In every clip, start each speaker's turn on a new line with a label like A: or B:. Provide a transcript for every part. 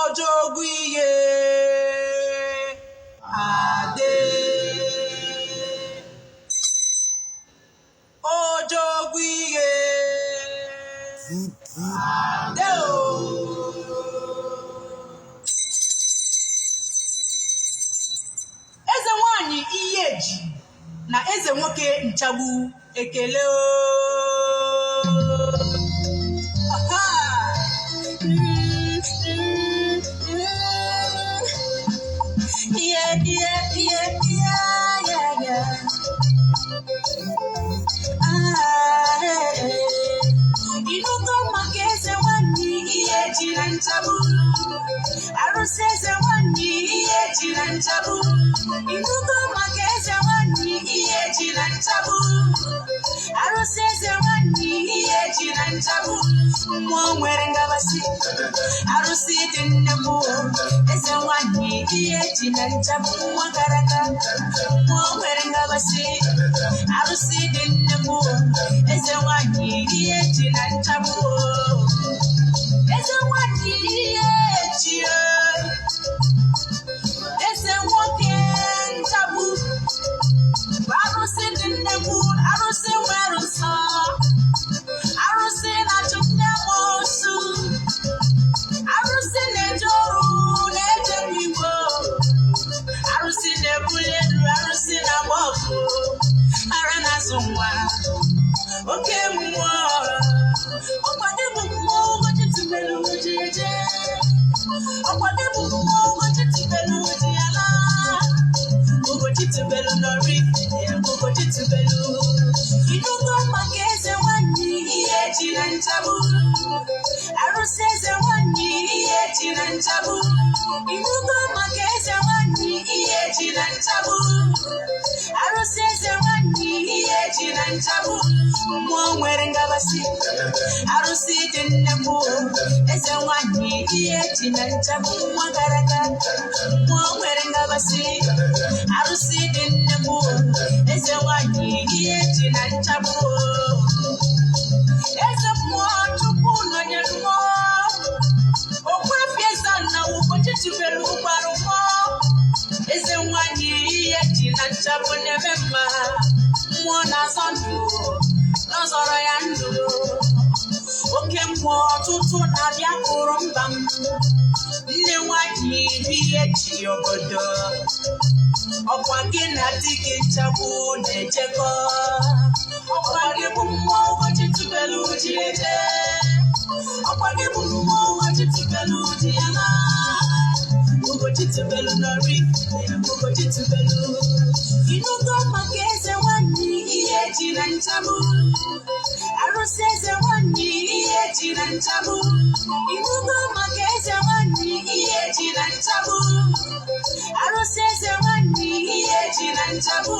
A: Ojogwu ihe ade. Ojogwu ihe ade o. Eze nwanyị Iheji na eze nwoke Nchagbu, ekele o. Aha! Yeah. Ah, eh. Ịnụgo maka eze nwanyị Iheji na Nchagbu? Arụsị eze nwanyị Iheji na Nchagbu. Ịnụgo maka eze nwanyị Iheji na Nchagbu? Arụsị eze nwanyị Iheji na Nchagbu. Mmụọ nwere ngabasị, arụsị dị nnekwu. Eze nwanyị Iheji na Nchagbu, nwa gara aga. Mmụọ nwere ngabasị, arụsị dị nnekwu. Eze nwanyị Iheji na Nchagbu. Eze nwanyị Iheji, eze nwoke Nchagbu, arụsị dị nnekwu, arụsị nwere nsọ, arụsị na-achụ ndị amoosu, arụsị na-eje ọrụ na-eje igbo, arụsị na-ebuli elu, arụsị na-agba ọkụ, ara na-azụ nwa, oke mmụọ. Ọkwado bụ mmụọ Ugochi tubelu oji eje. Ọkwado bụ mmụọ Ugochi tubelu oji ala. Ugochi tubelu n'Oraifite, Ugochi tubelu. Ịnụgo maka eze nwanyị Iheji na Nchagbu? Arụsị eze nwanyị Iheji na Nchagbu. Ịnụgo maka eze nwanyị Iheji na Nchagbu? Arụsị eze nwanyị Iheji na Nchagbu. Mmụọ nwere ngabasị, arụsị dị nnekwu. Eze nwanyị Iheji na Nchagbu, nwa gara aga. Mmụọ nwere ngabasị, arụsị dị nnekwu. Eze nwanyị Iheji na Nchagbu. Eze mmụọ, Chukwu nọnyere mmụọ. Okwefi eze na Ugochi tubelu gbara mmụọ. Eze nwanyị Iheji na Nchagbu na-eme mma. Mmụọ na-azọ ndụ, n'ọzọrọ ya ndụ. Oke mmụọ, ọtụtụ na-abịa kụrụ mba m. Nne nwanyị Iheji obodo, ọkwa gị na di gị Nchagbu na-ejekọ. Ọkwa gị bụ mmụọ Ugochi tubelu ji eje. Ọkwa gị bụ mmụọ Ugochi tubelu ji ala. Ugochi tubelu n'Oraifite, Ugochi tubelu. Ịnụgo maka eze nwanyị Iheji na Nchagbu? Arụsị eze nwanyị Iheji na Nchagbu. Ịnụgo maka eze nwanyị Iheji na Nchagbu? Arụsị eze nwanyị Iheji na Nchagbu.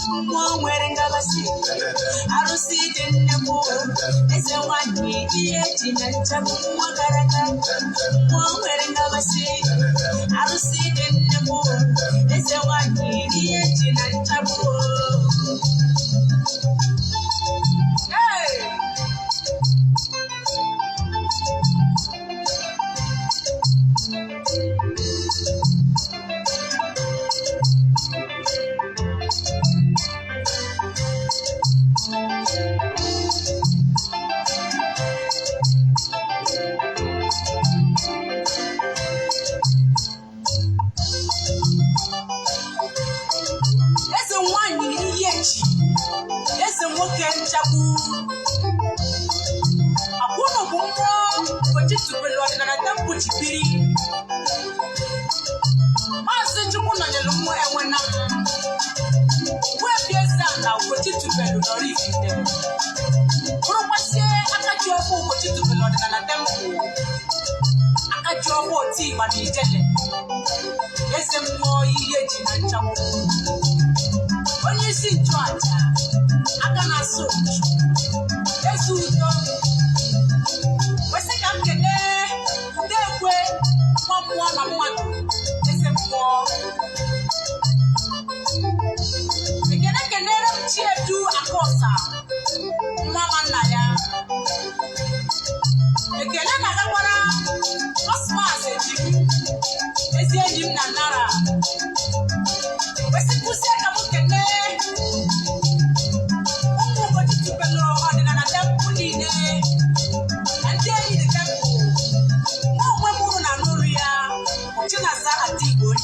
A: Mmụọ nwere ngabasị, arụsị dị nnekwu. Eze nwanyị Iheji na Nchagbu, nwa gara aga. Mmụọ nwere ngabasị, arụsị dị nnekwu. Eze nwanyị Iheji na Nchagbu. Hey! Eze nwanyị Iheji, eze nwoke Nchagbu, akwụnụ bụ mmụọ Ugochi tubelu ọdịnala temple ji biri. Maazị Chukwu nọnyere mmụọ enwena Ogbuefi eze na Ugochi tubelu n'Oraifite, bụrụkwasie aka ji ọfọ Ugochi tubelu ọdịnala temple, aka ji ọfọ oti ịgba na ijele, eze mmụọ Iheji na Nchagbu, onye isi nchụaja, aka na-asụ ochu, eze udo. Kwesị ka m kelee Udekwe, nwa mmụọ na mmadụ, eze mmụọ. Ekene kenere m Chiedu Akọsa, nwa ma nna ya. Ekele na-agakwara Cosmas Ejim.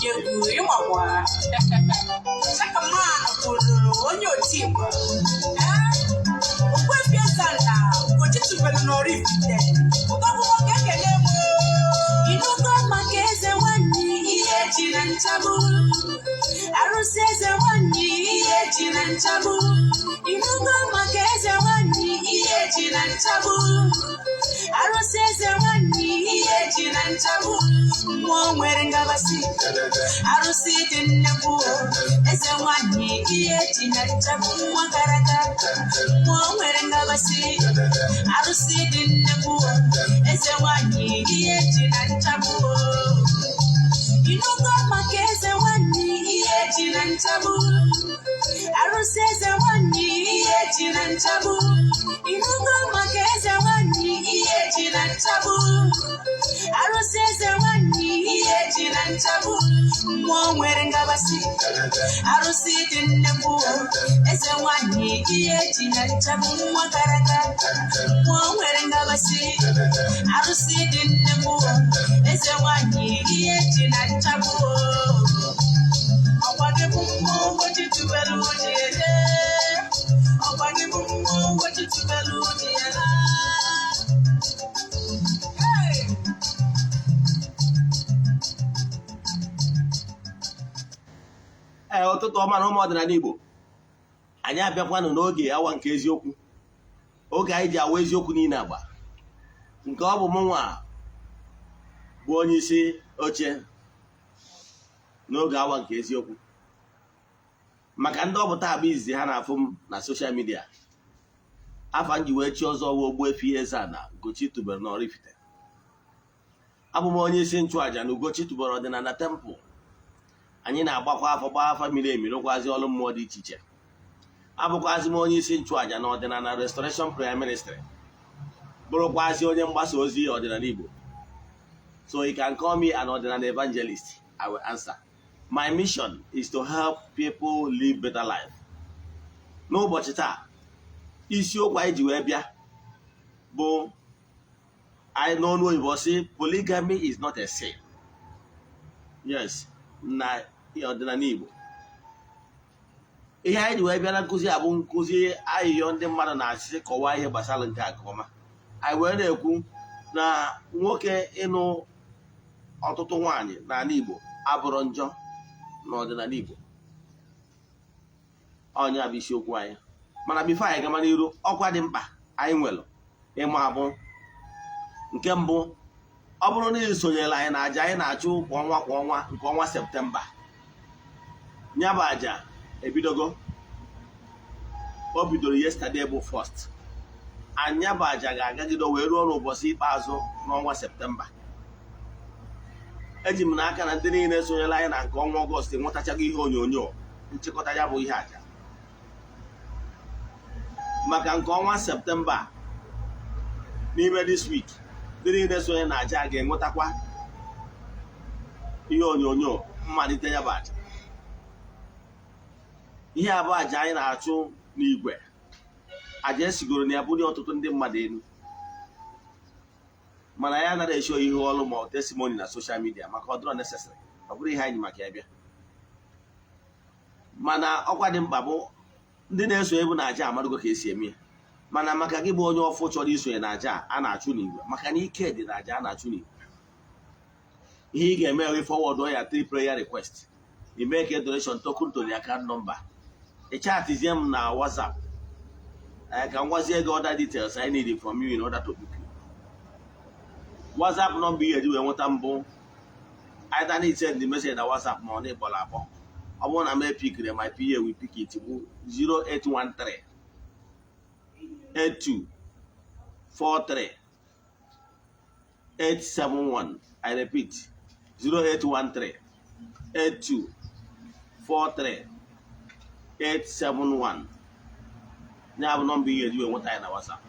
A: Dị egwu ịmakwa. Chakaman kwuru onye otigba. Ogbuefi Eze-Ana Ugochi tubelu n'Oraifite. Ụtọbụ nwoke, ekele m. Ịnụgo maka eze nwanyị ihe ji na nchagbu, arụsị eze nwanyị ihe ji na nchagbu? Ịnụgo maka eze nwanyị ihe ji na nchagbu, arụsị eze nwanyị ihe ji na nchagbu? Mmụọ nwere ngabasị, arụsị dị nnekwu, eze nwanyị ihe ji na nchagbu, nwa gara aga. Mmụọ nwere ngabasị, arụsị dị nnekwu, eze nwanyị ihe ji na nchagbu. Ịnụgo maka eze nwanyị ihe ji na nchagbu, arụsị eze nwanyị ihe ji na nchagbu? Ịnụgo maka eze nwanyị ihe ji na nchagbu, arụsị eze nwanyị ihe ji na nchagbu? Mmụọ nwere ngabasị, arụsị dị nnekwu, eze nwanyị ihe ji na nchagbu, nwa gara aga. Mmụọ nwere ngabasị, arụsị dị nnekwu, eze nwanyị ihe ji na nchagbu. Ọkwa gị bụ mmụọ Ugochi tubelu ji eje. Ọkwa gị bụ mmụọ Ugochi tubelu ji ele. Hey!
B: Ee, ụtụtụ ọma na ụmụ ọdịnala Igbo. Anyị abịakwanụ n'oge awa nke eziokwu, oge anyị ji awa eziokwu niile agba. Nke ọ bụ mụnwa bụ onye isi oche n'oge awa nke eziokwu. Maka ndị ọ bụ taa bụ izizi ha na-afụ m na social media, afa m ji wee chi ọzọ wụ Ogbuefi Eze-Ana Ugochi tubelu n'Oraifite. Abụ m onye isi nchụaja na Ugochi tubelu ọdịnala temple. Anyị na-agbakwa afọ, gbaa afa miri emi, rụkwazi ọrụ mmụọ dị iche iche. Abụkwazi m onye isi nchụaja na ọdịnala Restoration Prayer Ministry, bụrụkwazi onye mgbasa ozi ọdịnala Igbo. So you can call me an ọdịnala evangelist, I will answer. My mission is to help people live better life. N'ụbọchị taa, isiokwu anyị ji wee bịa bụ, anyị n'ọnụ oyibo sị, "Polygamy is not a sin." Yes, na ọdịnala Igbo, ihe anyị ji wee bịa na nkụzi a bụ nkụzi ayịyọ ndị mmadụ na-asị kọwaa ihe gbasara nke a nke ọma. Anyị wee na-ekwu na nwoke ịnụ ọtụtụ nwaanyị n'ala Igbo abụrụ njọ n'ọdịnala Igbo. Ọnya bụ isiokwu anyị. Mana before anyị gama n'iru, ọkwa dị mkpa anyị nwere ịma abụ nke mbụ, ọ bụrụ na ị sonyere anyị na aja anyị na-achụ kwa ọnwa kwa ọnwa, nke ọnwa Septemba, ya bụ aja ebidogo. O bidoro yesterday bụ first. Anya bụ aja ga-agagide wee ruo n'ụbọchị ikpeazụ n'ọnwa Septemba. Eji m n'aka na ndị niile sonyere anyị na nke ọnwa Ọgọst nwetachago ihe onyonyo nchịkọta ya bụ ihe aja. Maka nke ọnwa Septemba, n'ime this week, ndị niile sonye na aja ga-enwetakwa ihe onyonyo mmalite ya bụ aja. Ihe abụọ aja anyị na-achụ n'igwe, aja esigoro na ya bunye ọtụtụ ndị mmadụ elu, mana ya anaghị esho ihe ọlụ ma ọ testimony na social media, maka ọ dịrọ necessary, ọ bụrụ ihe anyị ji maka ya bịa. Mana ọkwa dị mkpa bụ ndị na-eso ebu na aja amadugo ka esi eme ya. Mana maka gị bụ onye ọfụ chọrọ isonye na aja a na-achụ n'igwe, maka na ike dị na aja a na-achụ n'igwe, ihe ị ga-eme wee forward ya three prayer request, ị make a donation token to the account number, ị chatizie m na WhatsApp ka m gwazie gị other details I need from you in order to book you. WhatsApp number ị ga-eji wee nweta mbụ, either na send the message na WhatsApp ma ọ na ịkpọrọ akpọ, ọ bụrụ na m epikiri, my PA will pick it, bụ 0813 82 43 871. I repeat, 0813 82 43 871. Ya bụ nọmba ị ga-eji wee nweta anyị na WhatsApp.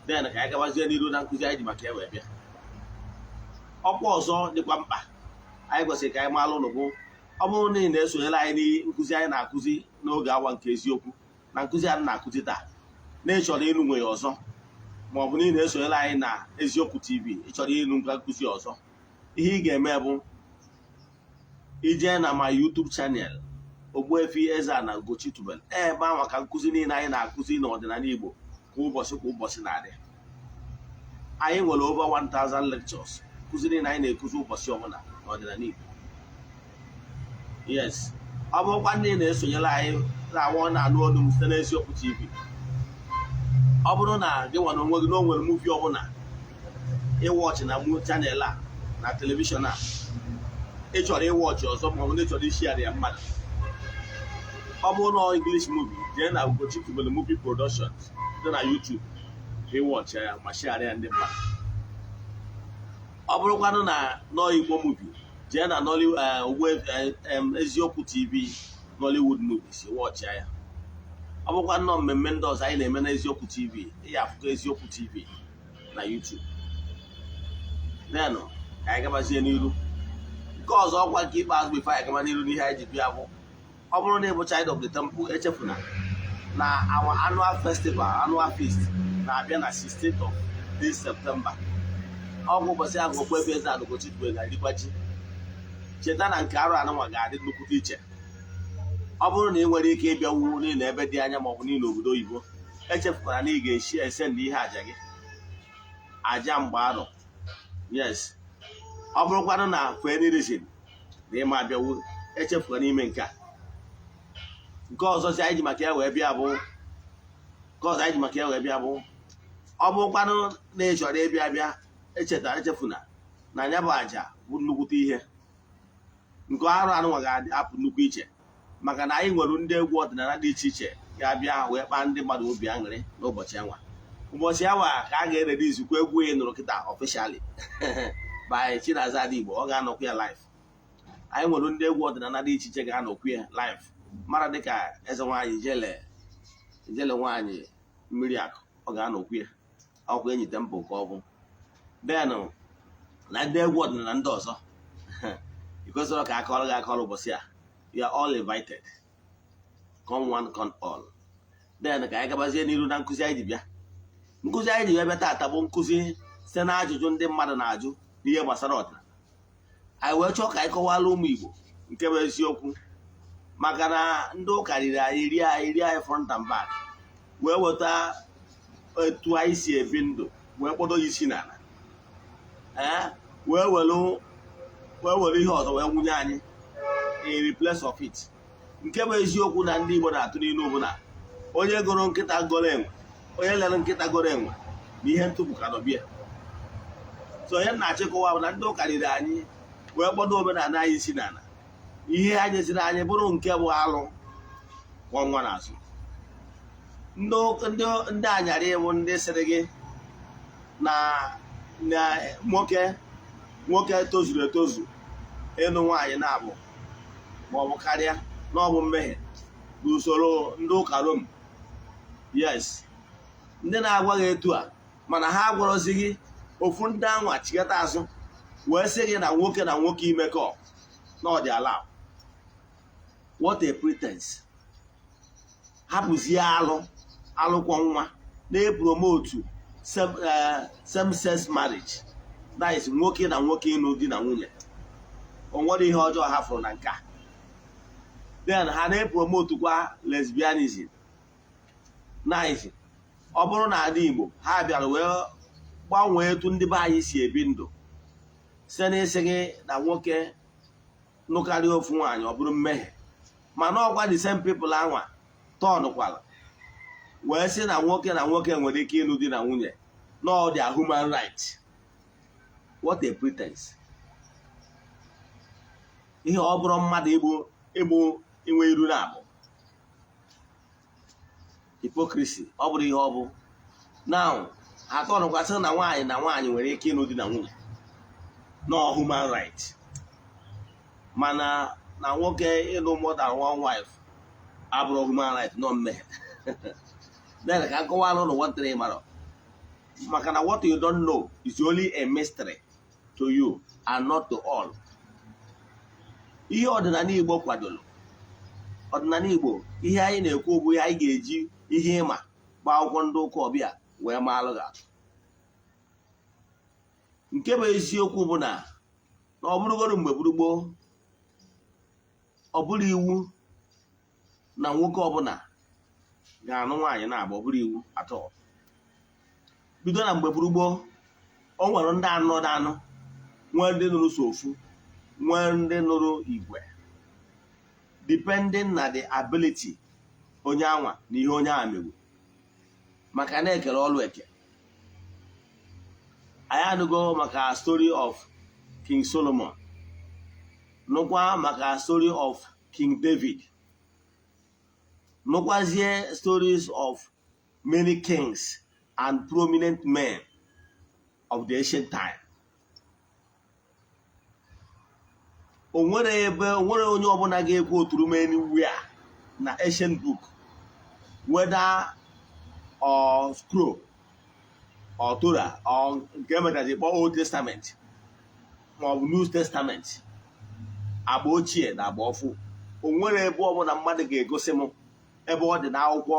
B: Then ka anyị gabazie n'iru na nkụzi anyị ji maka ya wee bịa. Ọkwa ọzọ dịkwa mkpa anyị kwesịrị ka anyị mara ụlọ bụ, ọ bụrụ na ị na-esonyere anyị n'nkụzi anyị na-akụzi n'oge awa nke eziokwu, na nkụzi anyị na-akụzi taa, na ị chọrọ ịnụ nwe ya ọzọ, ma ọ bụ na ị na-esonyere anyị na Eziokwu TV, ị chọrọ ịnụ nkụzi ọzọ, ihe ị ga-eme bụ Ijee na my YouTube channel, Ogbuefi Eze-Ana Ugochi Tubelu, ebe ahụ ka nkụzi niile anyị na-akụzi n'ọdịnala Igbo kwa ụbọchị kwa ụbọchị na-adị. Anyị nwere over 1000 lectures, nkụzi niile anyị na-ekuzi ụbọchị ọbụla n'ọdịnala Igbo. Yes, ọ bụrụkwa ndị na-esonyere anyị na-awọ na-anụ olu m site n'Eziokwu TV, ọ bụrụ na gị nwa na onwe gị na o nwere movie ọbụla ịwatch na mụ channel a na television a, ị chọrọ ịwatch ọzọ, ma ọ bụ na ị chọrọ ishare ya mmadụ, ọ bụrụ na English movie, jee na Ugochi Tubelu Movie Productions dị na YouTube ka ịwatch ya ma share ya ndị mmadụ. Ọ bụrụkwanụ na nọ Igbo movie, jee na Eziokwu TV Nollywood movies, watch ya. Ọ bụkwa nnọọ mmemme ndị ọzọ anyị na-eme na Eziokwu TV, ị afụkọ Eziokwu TV na YouTube. Denụ ka anyị gabazie n'iru. Nke ọzọ, ọkwa nke ikpeazụ before anyị gaba n'iru n'ihe anyị ji bịa, bụ ọ bụrụ na ị bụ child of the temple, echefuna na our annual festival, annual feast, na-abịa na 16th of this September. Ọ bụ ụbọchị ahụ Ogbuefi Eze-Ana Ugochi Tubelu ga-erikwa ji. Cheta na nke arụ anụnwa ga-adị nnukwute iche. Ọ bụrụ na ị nwere ike ịbịanwu niile ebe dị anya maọbụ niile obodo oyibo, echefukwara na ị ga-esi esend ihe aja gị, aja mgbe arọ. Yes, ọ bụrụkwanụ na for any reason na ịma abịawu, echefukwara n'ime nke a. Nke ọzọ si anyị ji maka ya wee bịa bụ, nke ọzọ anyị ji maka ya wee bịa bụ, ọ bụrụkwanụ na ị chọrọ ịbịa bịa, echeta echefuna na ya bụ aja bụ nnukwute ihe. Nke arụ anụnwa ga-apụ nnukwu iche, maka na anyị nwere ndị egwu ọdịnala dị iche iche ga-abịa wee kpaa ndị mmadụ obi aṅụrị n'ụbọchị anwa. Ụbọchị anwa ka a ga-erede izukwa egwu ị nụrụ kịta officially by Chinaza Igbo. Ọ ga-anọkwu ya live. Anyị nwere ndị egwu ọdịnala dị iche iche ga-anọkwu ya live, mara dịka eze nwaanyị Ijele, Ijele nwaanyị mmiri akụ, ọ ga-anọkwu ya, ọkwa enyi temple ka ọ bụ. Then na ndị egwu ọdịnala ndị ọzọ ị kwesịrị ka akọrọ gị akọrọ ụbọchị a. You are all invited, come one, come all. Then ka anyị gabazie n'iru na nkụzi anyị ji bịa. Nkụzi anyị ji bịa bịa taata bụ nkụzi site na ajụjụ ndị mmadụ na-ajụ n'ihe gbasara ọdịnala. Anyị wee chọọ ka anyị kọwara ụmụ Igbo nke bụ eziokwu, maka na ndị ụka riri anyị, rie anyị, rie anyị front and back, wee weta etu anyị si ebi ndụ wee kpọdo ya isi n'ala, ee, wee were ihe ọzọ wee nwunye anyị in replace of it. Nke bụ eziokwu na ndị Igbo na-atụ n'ilu bụ na onye goro nkịta goro enwe, onye lere nkịta goro enwe, na ihe ntụpụ ka nọbịa. So onye na-achịkọwa bụ na ndị ụka riri anyị wee kpọdo omenala anyị isi n'ala. Ihe ha nyeziri anyị bụrụ nke bụ alụ kwọ nwa n'azụ. Ndị anyarị bụ ndị sịrị gị na nwoke tozuru etozu ịnụ nwaanyị na-abụ ma ọ bụ karịa, na ọ bụ mmehie n'usoro ndị ụka Rom. Yes, ndị na-agwa gị etu a, mana ha agwarọzi gị ofu ndị anwa chigata azụ wee sị gị na nwoke na nwoke imekọ na ọ dị ala. What a pretense! Hapụzie alụ alụkwọ nwa na-epromote same sex marriage, that is nwoke na nwoke ịnụ di na nwunye. O nwere ihe ọjọọ ha fụrụ na nke a? Then ha na-epromote kwa lesbianism. Nice. Ọ bụrụ na ala Igbo ha bịara wee gbanwee etu ndị be anyị si ebi ndụ site n'ịsị gị na nwoke nụkarịa ofu nwaanyị, ọ bụrụ mmehie, mana ọkwa the same people anwa tọnụkwara wee sị na nwoke na nwoke nwere ike ịlụ di na nwunye, na ọ dị human right. What a pretense! Ihe ọ bụrụ mmadụ igbu inwe iru na abụ hypocrisy, ọ bụrụ ihe ọ bụ. Now ha tọnụkwasị na nwaanyị na nwaanyị nwere ike ịlụ di na nwunye, no human right, mana na nwoke ịlụ more than one wife abụrụ human right, no mmehie. Then ka nkọwara ụnụ one thing mara, maka na what you don't know is only a mystery to you and not to all. Ihe ọdịnala Igbo kwadoro, ọdịnala Igbo, ihe anyị na-ekwu bụ ihe anyị ga-eji ihe ịma gbaa akwụkwọ ndị ụka ọbịa wee maalụ gị atụ. Nke bụ eziokwu bụ na ọ bụrụgoro mgbe gburu gboo Ọ bụrụ iwu na nwoke ọbụla ga-anụ nwaanyị na-abụ, ọ bụrụ iwu atọ. Bido na mgbe gburu gboo, o nwere ndị anọ anụ, nwee ndị nụrụ so ofu, nwee ndị nụrụ igwe, depending na the ability onye anwa na ihe onye ahụ megbu, maka na ekere ọlụ eke. Anyị anụgo maka story of King Solomon, nụkwa maka story of King David, nụkwazie stories of many kings and prominent men of the ancient time. O nwere ebe o nwere onye ọbụla ga-ekwu oturu m anywhere na ancient book, whether or scroll or Torah or nke emetazi kpọọ Old Testament ma ọ bụ New Testament, agba ochie na agba ọfụ, o nwere ebe ọbụla mmadụ ga-egosi m ebe ọ dị n'akwụkwọ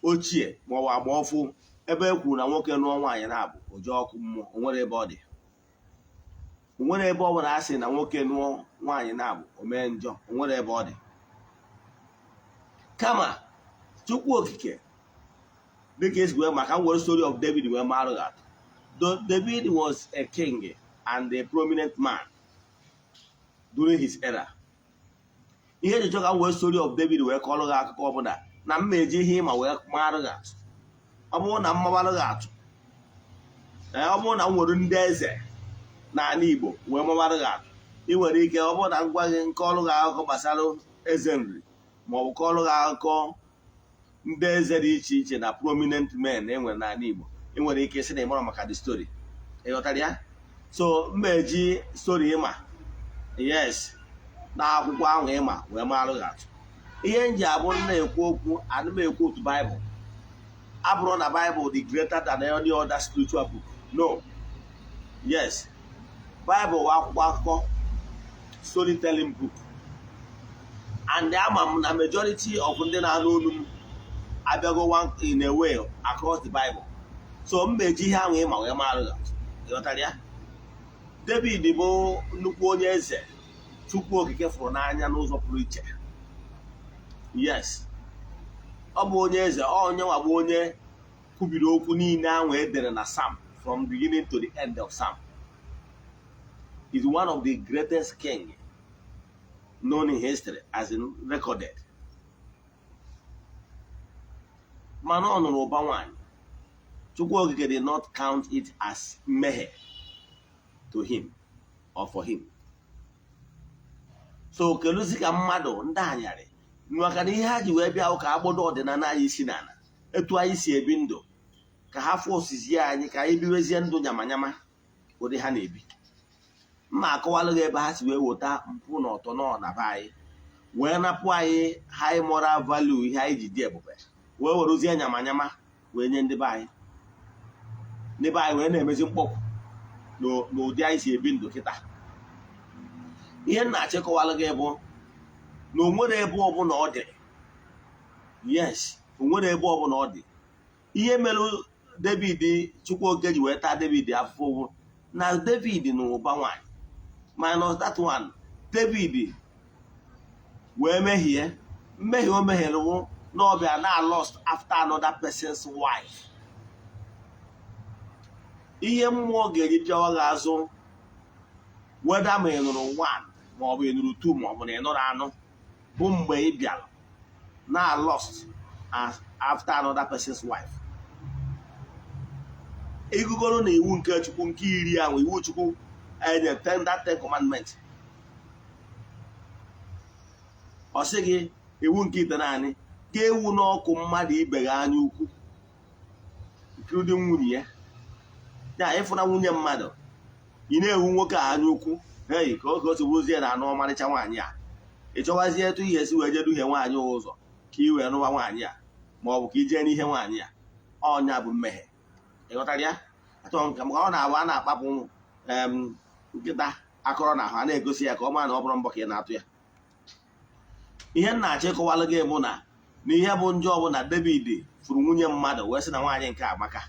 B: ochie ma ọ bụ agba ọfụ ebe e kwuru na nwoke nụọ nwaanyị na-abụ oje ọkụ mmụọ. O nwere ebe ọ dị. O nwere ebe ọ bụla a sị na nwoke nụọ nwaanyị na-abụ o mee njọ. O nwere ebe ọ dị. Kama Chukwu Okike, dịka esi wee maka nwere story of David wee marụ atụ. David was a king and a prominent man during his era. Ihe eji chọ ka m wee story of David wee kọrọ gị akụkọ ọbụla na m eji ihe ịma wee marụ gị atụ. Ọ bụrụ na m mabalụ gị atụ, ọ bụrụ na m nwere ndị eze n'ala Igbo wee mabalụ gị atụ, ị nwere ike, ọ bụrụ na m gwa gị nke ọrụ gị akụkọ gbasara eze Nri ma ọ bụ kọọrọ gị akụkọ ndị eze dị iche iche na prominent men e nwere n'ala Igbo, ị nwere ike sị na ị mara maka the story. Ị ghọtara ya? So m eji story ịma, yes, na akwụkwọ ahụ ịma wee marụ gị atụ. Ihe m ji abụ na-ekwu okwu, ana m ekwu otu Baịbụl abụrụ na Bible dị greater than any other spiritual book. No. Yes, Bible bụ akwụkwọ akụkọ, storytelling book, and ama m na majority of ndị na-anụ olu m abịago one in a way across the Bible. So m eji ihe ahụ ịma wee marụ gị atụ. Ịghọtara ya? David bụ nnukwu onye eze Chukwu Okike fụrụ n'anya n'ụzọ pụrụ iche. Yes, ọ bụ onye eze, ọ onye nwa bụ onye kwubiri okwu niile ahụ e dere na Psalm, from beginning to the end of Psalm. Is one of the greatest king known in history, as in recorded. Mana ọ nụrụ ụba nwanyị. Chukwu Okike did not count it as mmehie to him or for him. So keluzi ka mmadụ ndị anyarị, maka na ihe ha ji wee bịa ụka agbọdo ọdịnala anyị isi n'ala, etu anyị si ebi ndụ, ka ha fọsizie anyị ka anyị biwezie ndụ nyamanyama ụdị ha na-ebi. Mma akọwalụ gị ebe ha si wee weta mpụ na ọtọ nọ na be anyị, wee napụ anyị high moral value, ihe anyị ji dị ebube, wee werezie nyamanyama wee nye ndị be anyị. Ndị be anyị wee na-emezi mkpọpụ n'ụdị anyị si ebi ndụ kịta. Ihe m na-achịkọwalụ gị bụ na o nwere ebe ọbụla ọ dị. Yes, o nwere ebe ọbụla ọ dị. Ihe mere David, Chukwu Okike ji wee taa David afụfụ bụ na David na ụba nwanyị. Minus that one, David wee mehie mmehie. O mehiere wụ na ọ bịa na lust after another person's wife. Ihe mmụọ ga-eji pịawa gị azụ, weda ma ị nụrụ one ma ọ bụ ị nụrụ two ma ọ bụ na ị nụrụ anụ, bụ mgbe ị bịara na lust after another person's wife. Ịgụgoro na iwu nke Chukwu nke iri ahụ, iwu Chukwu enye ten, that Ten Commandment, ọ sị gị, iwu nke itenaanị ka ewu n'ọkụ mmadụ ibe gị anya ukwu, including nwunye ya. Ya ịfụna nwunye mmadụ, ị na-ewu nwoke a anya ukwu, hei, ka oge o si bụrụzie na anụ ọmarịcha nwaanyị a, ị chọwazie etu ihe esi wee jee duhie nwaanyị ụzọ ka ị wee nụwa nwaanyị a, ma ọ bụ ka ị jee n'ihe nwaanyị a. Ọnya bụ mmehie. Ị ghọtara ya? Achọrọ m ka ọ na-abụ a na-akpapụ nkịta akọrọ na ahụ, a na-egosi ya ka ọ mara na ọ bụrụ mbọ ka ị na-atụ ya. Ihe m na-achọ ịkọwalụ gị bụ na ihe bụ njọ bụ na David fụrụ nwunye mmadụ wee sị na nwaanyị nke amaka,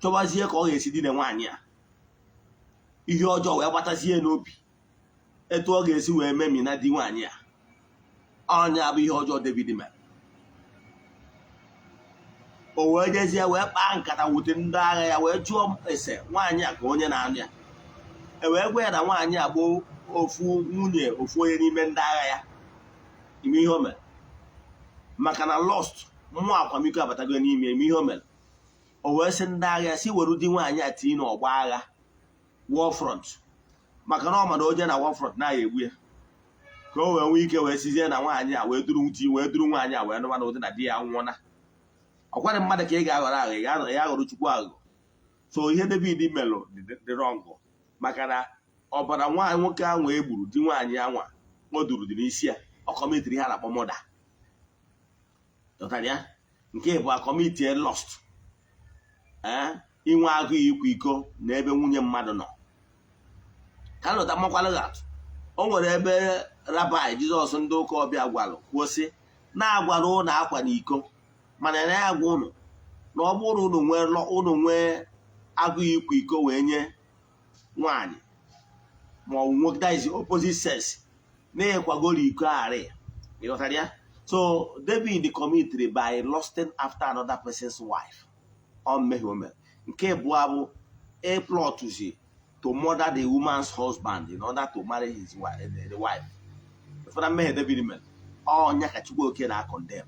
B: chọbazie ka ọ ga-esi dine nwaanyị a. Ihe ọjọọ wee gbatazie n'obi. Etu ọ ga-esi wee memina di nwaanyị a, ọnya bụ ihe ọjọọ David mere. O wee jezie wee kpaa nkata wute ndị agha ya, wee jụọ ese nwaanyị a ka onye na-anụ ya. E wee gwa ya na nwaanyị a bụ ofu nwunye ofu onye n'ime ndị agha ya. Ime ihe o mere, maka na lust, mmụọ akwamiko abatago n'ime. Ime ihe o mere, o wee sị ndị agha ya si were di nwaanyị a tinye n'ọgba agha, war front, maka na ọ ma na oje na war front na-aya egbu ya, ka o wee nwee ike wee sizie na nwaanyị a wee duru di, wee duru nwaanyị a wee nụba na ụdị na di ya nwụọna. Ọkwadị mmadụ ka ị ga-aghọrọ aghụghọ, ị ga-anọ ya aghọrọ Chukwu aghụghọ. So ihe David melụ dị wrong, maka na ọbara nwaanyị nwoke ahụ e gburu, di nwaanyị anwa o duru, dị n'isi ya. Ọ commitiri ihe a na-akpọ murder. Dọtara ya nke bụ a commitie lust, ee, inwe agụụ ịkwa iko na ebe nwunye mmadụ nọ. Ka nlọta makwalụ gị atụ, o nwere ebe Rabbi Jizọs ndị ụka ọbịa gwalụ kwuo sị na-agwara ụnụ akwa na iko, mana na ya agwa ụnụ na ọ bụrụ ụnụ nwee ụnụ nwee agụụ ịkwa iko wee nye nwaanyị ma ọ bụ nwoke, that is opposite sex, na-ekwagoro iko arị. Ịghọtara ya? So David committed by lusting after another person's wife. Ọ mmehie o mere. Nke abụọ bụ a plotzi to murder the woman's husband in order to marry his wife, the wife. Ụfọdụ mmehie David mere, ọnya ka Chukwu Oke na condemn.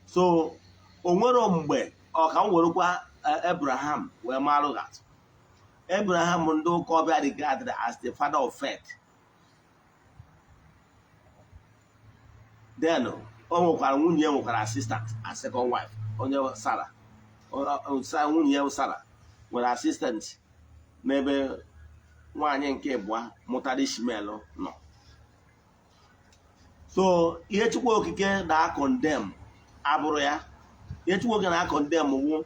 B: So o nwere mgbe ọ ka m werekwa Abraham wee marụ atụ. Abraham, ndị ụka ọbịa regarded as the father of faith. Then o nwekwara nwunye ya, nwekwara assistant as second wife, onye Sarah. Nwunye ya Sarah nwere assistant n'ebe nwaanyị nke abụọ mụtara Ishmael nọ. So ihe Chukwu Okike na-acondemn abụrụ ya. Ihe Chukwu Okike na-acondemn wụ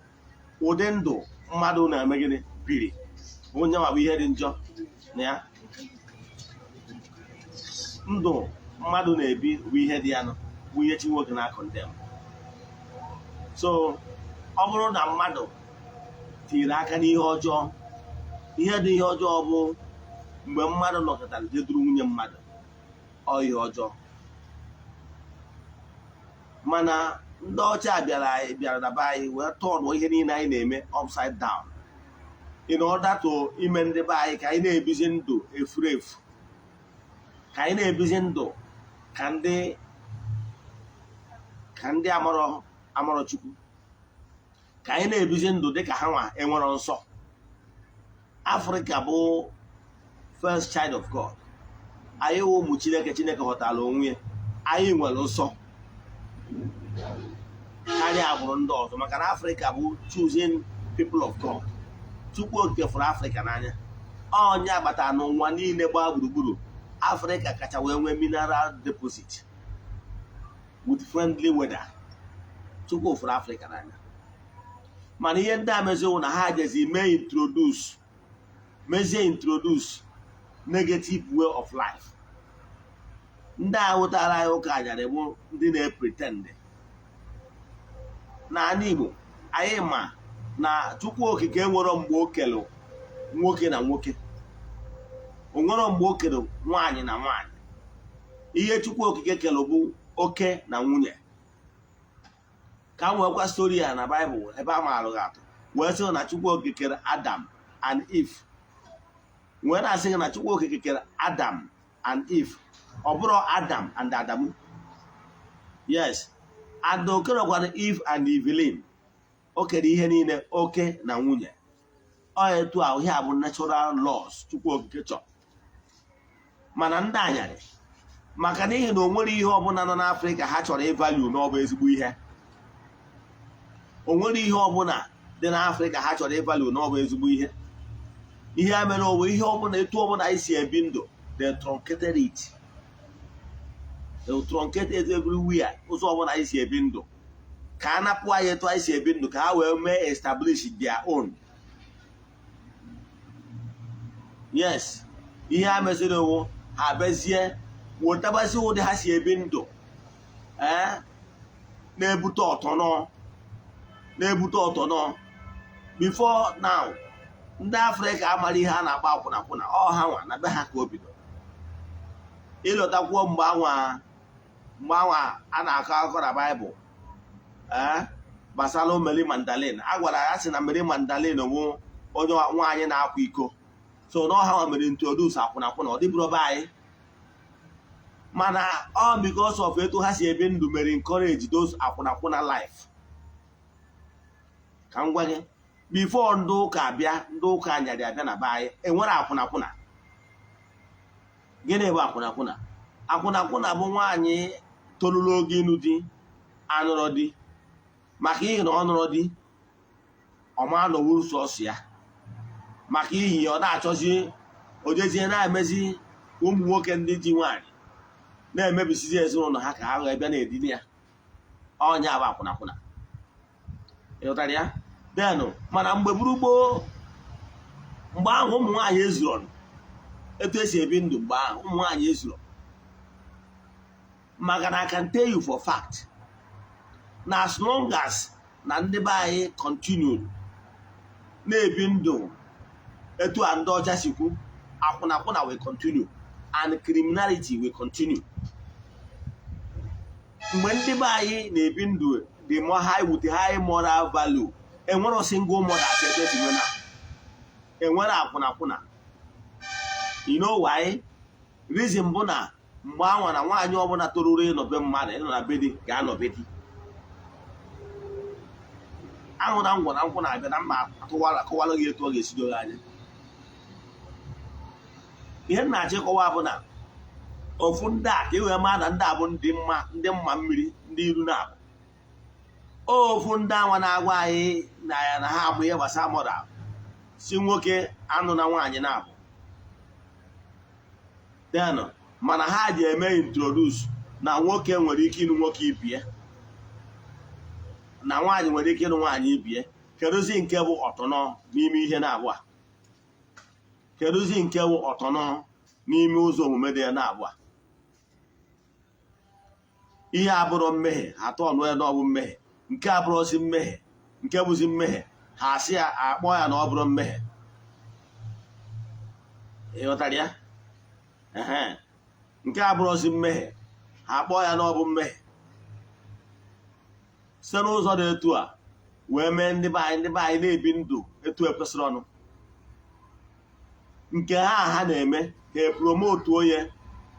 B: ụdị ndụ mmadụ na-eme gịnị biri, onye nwa bụ ihe dị njọ na ya. Ndụ mmadụ na-ebi bụ ihe dị ya nụ, bụ ihe Chukwu Okike na-acondemn. So ọ bụrụ na mmadụ tiri aka n'ihe ọjọọ, ihe dị ihe ọjọọ bụ mgbe mmadụ nọkọtara jee duru nwunye mmadụ, ọ ihe ọjọọ. Mana ndị ọcha bịara na be anyị wee turnụọ ihe niile anyị na-eme upside down in order to ime ndị be anyị ka anyị na-ebizi ndụ efuru efu, ka anyị na-ebizi ndụ ka ndị amarọ Chukwu, ka anyị na-ebizi ndụ dịka ha nwa enwero nsọ. Afrịka bụ first child of God. Anyị wụ ụmụ Chineke. Chineke ghọtara onwe ya. Anyị nwere nsọ karịa agbụrụ ndị ọzọ, maka na Afrịka bụ chosen people of God. Chukwu Okike fụrụ Afrịka n'anya. Onye agbata n'ụwa niile gbaa gburugburu, Afrịka kacha wee nwee mineral deposit with friendly weather. Chukwu fụrụ Afrịka n'anya. Mana ihe ndị a meziwo na ha jezi mee introduce, mezie introduce negative way of life. Ndị a wụtara anyị ụka anyarị bụ ndị na-epretend. N'ala Igbo anyị ma na Chukwu Okike nwere mgbe o kere nwoke na nwoke, o nwere mgbe o kere nwaanyị na nwaanyị. Ihe Chukwu Okike kere bụ oke na nwunye. Ka m nwekwa story ya na Baịbụl ebe a maara gị atụ wee sị na Chukwu Okike kere Adam and Eve, wee na-asị gị na Chukwu Okike kere Adam and Eve, ọ bụrụ Adam and Adamu. Yes, and o kerekwara Eve and Evelyn. O kere ihe niile oke na nwunye. Ọ etu ahụ ihe a bụ natural laws Chukwu Okike chọrọ. Mana ndị anyarị, maka n'ihi na o nwere ihe ọbụla nọ n'Afrịka ha chọrọ ịvalue na ọ bụ ezigbo ihe, o nwere ihe ọbụla dị n'Afrịka ha chọrọ ịvalue na ọ bụ ezigbo ihe. Ihe a mere onwe ihe ọbụla, etu ọbụla anyị si ebi ndụ, they truncated it, they truncated it everywhere. Ụzọ ọbụla anyị si ebi ndụ, ka a napụ anyị etu anyị si ebi ndụ, ka ha wee mee establish their own. Yes, ihe a meziri owu ha bezie wetabazi ụdị ha si ebi ndụ, ee, na-ebute ọtọnọ, na-ebute ọtọnọ. Before now, Ndị Afrịka amara ihe a na-akpọ akwụnakwụna. Ọ ha nwa na be ha ka o bido. Ịlọtakwuo mgbe anwa a na-akọ akụkọ na Baịbụl, ee, gbasara Mary Magdalene, a gwara ya sị na Mary Magdalene bụ onye nwaanyị na-akwa iko. So na ọha nwa mere introduce akwụnakwụna. Ọ dịbụrụ be anyị, mana ọ because of etu ha si ebi ndụ mere encourage those akwụnakwụna life. Ka m gwa gị, before ndị ụka abịa, ndị ụka anyarị abịa na be anyị, enwere akwụnakwụna. Gịnị bụ akwụnakwụna? Akwụnakwụna bụ nwaanyị toruru oge ịnụ di anụrọ di, maka ihi na ọ nụrọ di, ọma nọwuru sọsọ ya, maka ihi ọ na-achọzi ojezie na-emezi ụmụ nwoke ndị ji nwaanyị na-emebisizi ezinụlọ ha ka ha wee bịa na-edina ya. Ọnya bụ akwụnakwụna. Ịghọtara ya? Denụ, mana mgbe gburu gboo, mgbe ahụ ụmụ nwaanyị ezuru etu esi ebi ndụ, mgbe ahụ ụmụ nwaanyị ezuru, maka na I can tell you for fact na as long as na ndị be anyị continue na-ebi ndụ etu a ndị ọcha si kwu, akwụnakwụna will continue and criminality will continue. Mgbe ndị be anyị na-ebi ndụ the more high with high moral value, enwero single mother ka etu esi nwe na enwere akwụnakwụna. You know why? Reason bụ na mgbe anwa na nwaanyị ọbụla toruru ịnọ be mmadụ, ịnọ na be di, ga-anọ be di. Ahụ na ngwọ na nkwụ na-abịa na mma akọwara gị etu ọ ga-esi doro anya. Ihe m na-achọ ịkọwa bụ na ofu ndị a ka e wee maa na ndị a bụ ndị mma, ndị mma mmiri, ndị iru na-abụ ofu ndị anwa na-agwa anyị na ya na ha amụ ihe gbasara moral, si nwoke anụ na nwaanyị na-abụ then, mana ha ji eme introduce na nwoke nwere ike ịnụ nwoke ibie, na nwaanyị nwere ike ịnụ nwaanyị ibie. Kedụzi nke bụ ọtọnọ n'ime ihe na-abụ a? Kedụzi nke bụ ọtọnọ n'ime ụzọ omume dị ya na-abụ a? Ihe abụrụ mmehie, ha atọ ọnụ ya na ọ bụ mmehie. Nke abụrụzi mmehie, nke bụzi mmehie, ha asị ya akpọ ya na ọ bụrụ mmehie. Ịghọtara ya? Ehe, nke abụrụzi mmehie, ha akpọ ya na ọ bụ mmehie. Site n'ụzọ dị etu a wee mee ndị be anyị na-ebi ndụ etu ekwesịrị ọnụ nke ha ha na-eme ka e promote onye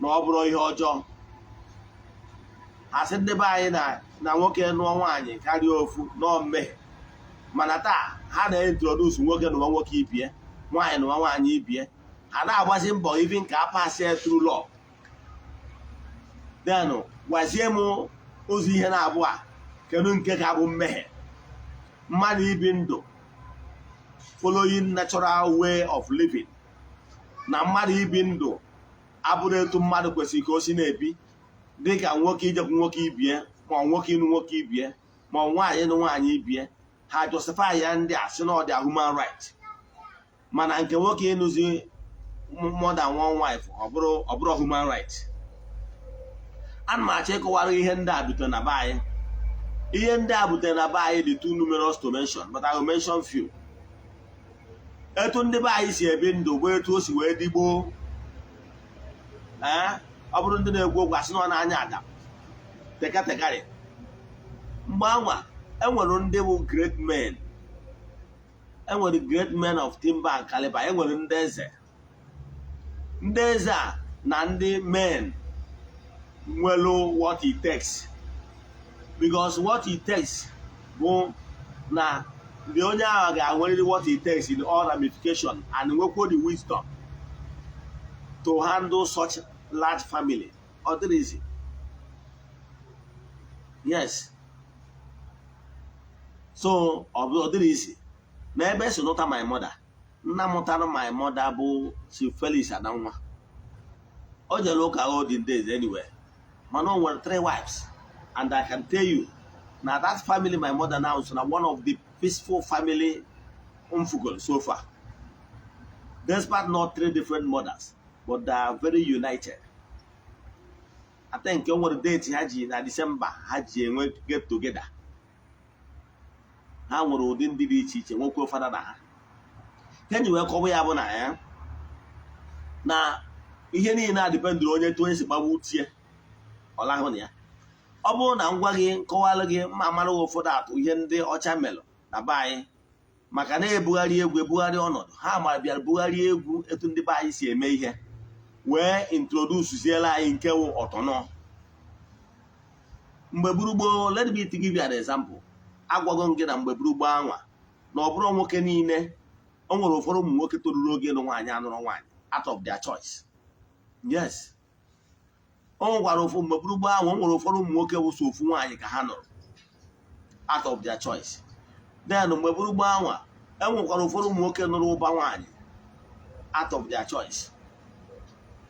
B: na ọ bụrụ ihe ọjọọ. Ha sị ndị be anyị na nwoke nụọ nwaanyị karịa ofu nọọ mmehie, mana taa ha na-introduce nwoke nụwa nwoke ibie, nwaanyị nụwa nwaanyị ibie. Ha na-agbazi mbọ even ka a pass through law. Then gwazie m ụzọ ihe na-abụ a, kedu nke ka bụ mmehie? Mmadụ ibi ndụ following natural way of living na mmadụ ibi ndụ abụrụ etu mmadụ kwesịrị ka o si na-ebi, dịka nwoke ijekwu nwoke ibie, ma ọ nwoke ịnụ nwoke ibie, ma ọ nwaanyị ịnụ nwaanyị ibie, ha justify ya ndị a sị na ọ dị human right, mana nke nwoke ịnụzi more than one wife, ọ bụrụ human right. Ana m achọ ịkọwara ihe ndị a butere na be anyị. Ihe ndị a butere na be anyị dị too numerous to mention, but I will mention few. Etu ndị be anyị si ebi ndụ bụ etu o si wee dị gboo. Ee, ọ bụrụ ndị na-ekwu okwu asị na ọ na-anya adam tekatekarị. Mgbe anwa enwere ndị bụ great men, enwere great men of timber and caliber, enwere ndị eze, ndị eze a na ndị men nwere what it takes, because what it takes bụ na ndị onye ahụ ga-enwerịrị what it takes in all ramification and nwekwo the wisdom to handle such large family. Ọ dịrị easy. Yes, so ọ dịrị easy na ebe esi nụta my mother. Nna mụtara my mother bụ Chief Felix Adanwa. O jere ụka olden days anyway, mana o nwere three wives, and I can tell you na that family my mother now is na one of the peaceful family m fugoro so far, despite not three different mothers, but they are very united. I think o nwere date ha ji na December ha ji enwe get together. Ha nwere ụdị ndị dị iche iche, nwekwa fada na ha. Ka enyi wee kọwa ya bụ na ya na ihe niile adịpendụrụ onye etu onye si gbagbu tie ọ lahụ na ya. Ọ bụrụ na m gwa gị, nkọwalụ gị mma, mara ụfọdụ atụ ihe ndị ọcha melụ na be anyị, maka na-ebugharị egwu, ebugharị ọnọdụ ha mara, bịara bugharị egwu etu ndị be anyị si eme ihe, wee introduce anyị nke wụ ọtọnọ. Mgbe gburugburu, let me give you an example. Agwago m gị na mgbe gburugburu anwa na ọ bụrụ nwoke niile, o nwere ụfọdụ ụmụ nwoke toruru oge ịlụ nwaanyị anụrụ nwaanyị out of their choice. Yes, o nwekwara ụfụ mgbe gburugburu ahụ, o nwere ụfọdụ ụmụ nwoke wụso ofu nwaanyị ka ha nụrụ out of their choice. Then mgbe gburugburu anwa, e nwekwara ụfọdụ ụmụ nwoke nụrụ ụba nwaanyị out of their choice,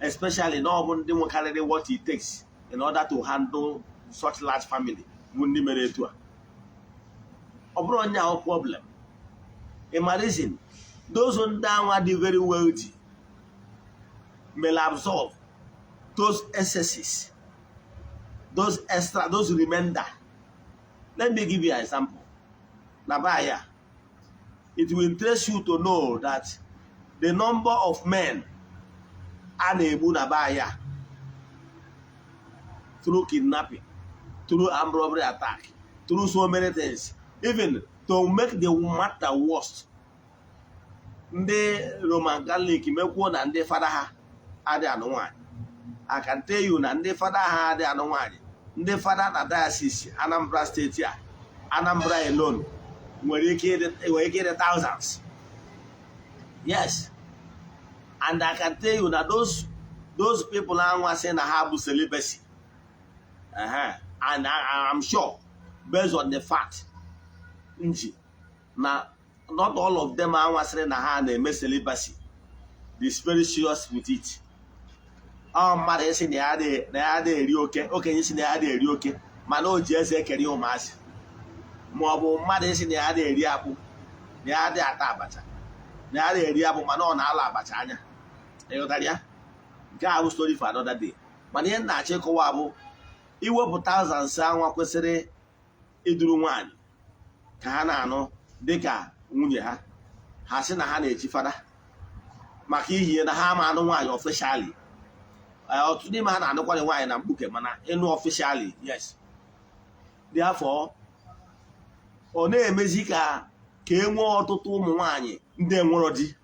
B: especially na ọ bụ ndị nwekarịrị what it takes in order to handle such large family bụ ndị mere etu a. Ọ bụrụ onye ahụ problem, ịma reason those ndị anwa dị very wealthy may absorb those excesses, those extra, those remainder. Let me give you an example. Na baya, it will interest you to know that the number of men a na-egbu na baya through kidnapping, through armed robbery attack, through so many things, even to make the matter worse, ndị Roman Catholic mekwuo na ndị fada ha adị anụ nwaanyị. I can tell you na ndị fada ha adị anụ nwaanyị. Ndị fada na diocese Anambra Steeti a, Anambra alone, nwere ike ịdị thousands. Yes, and I can tell you na those people anwa sị na ha bụ celibacy, and I'm sure, based on the fact nji na not all of them anwa sịrị na ha na-eme celibacy is very serious with it. Ọ mmadụ isi na ya adịghị eri oke, okenye si na ya adịghị eri oke, mana o ji eze ekeri ụmụazị, ma ọ bụ mmadụ isi na ya adịghị eri akpụ, na ya adịghị ata abacha, na ya adịghị eri akpụ, mana ọ na-alọ abacha anya. Ịghọtara ya? Nke a bụ story for another day. Mana ihe m na-achọ ịkọwa bụ iwepụ thousands anwa kwesịrị iduru nwaanyị ka ha na-anụ dịka nwunye ha, ha sị na ha na-echi fada maka ihie na ha ama anụ nwaanyị officially. Ọtụtụ n'ime ha na-anụkwanye nwaanyị na mkpuke, mana ịnụ officially, yes. Therefore, ọ na-emezi ka e nwee ọtụtụ ụmụ nwaanyị ndị enwero di,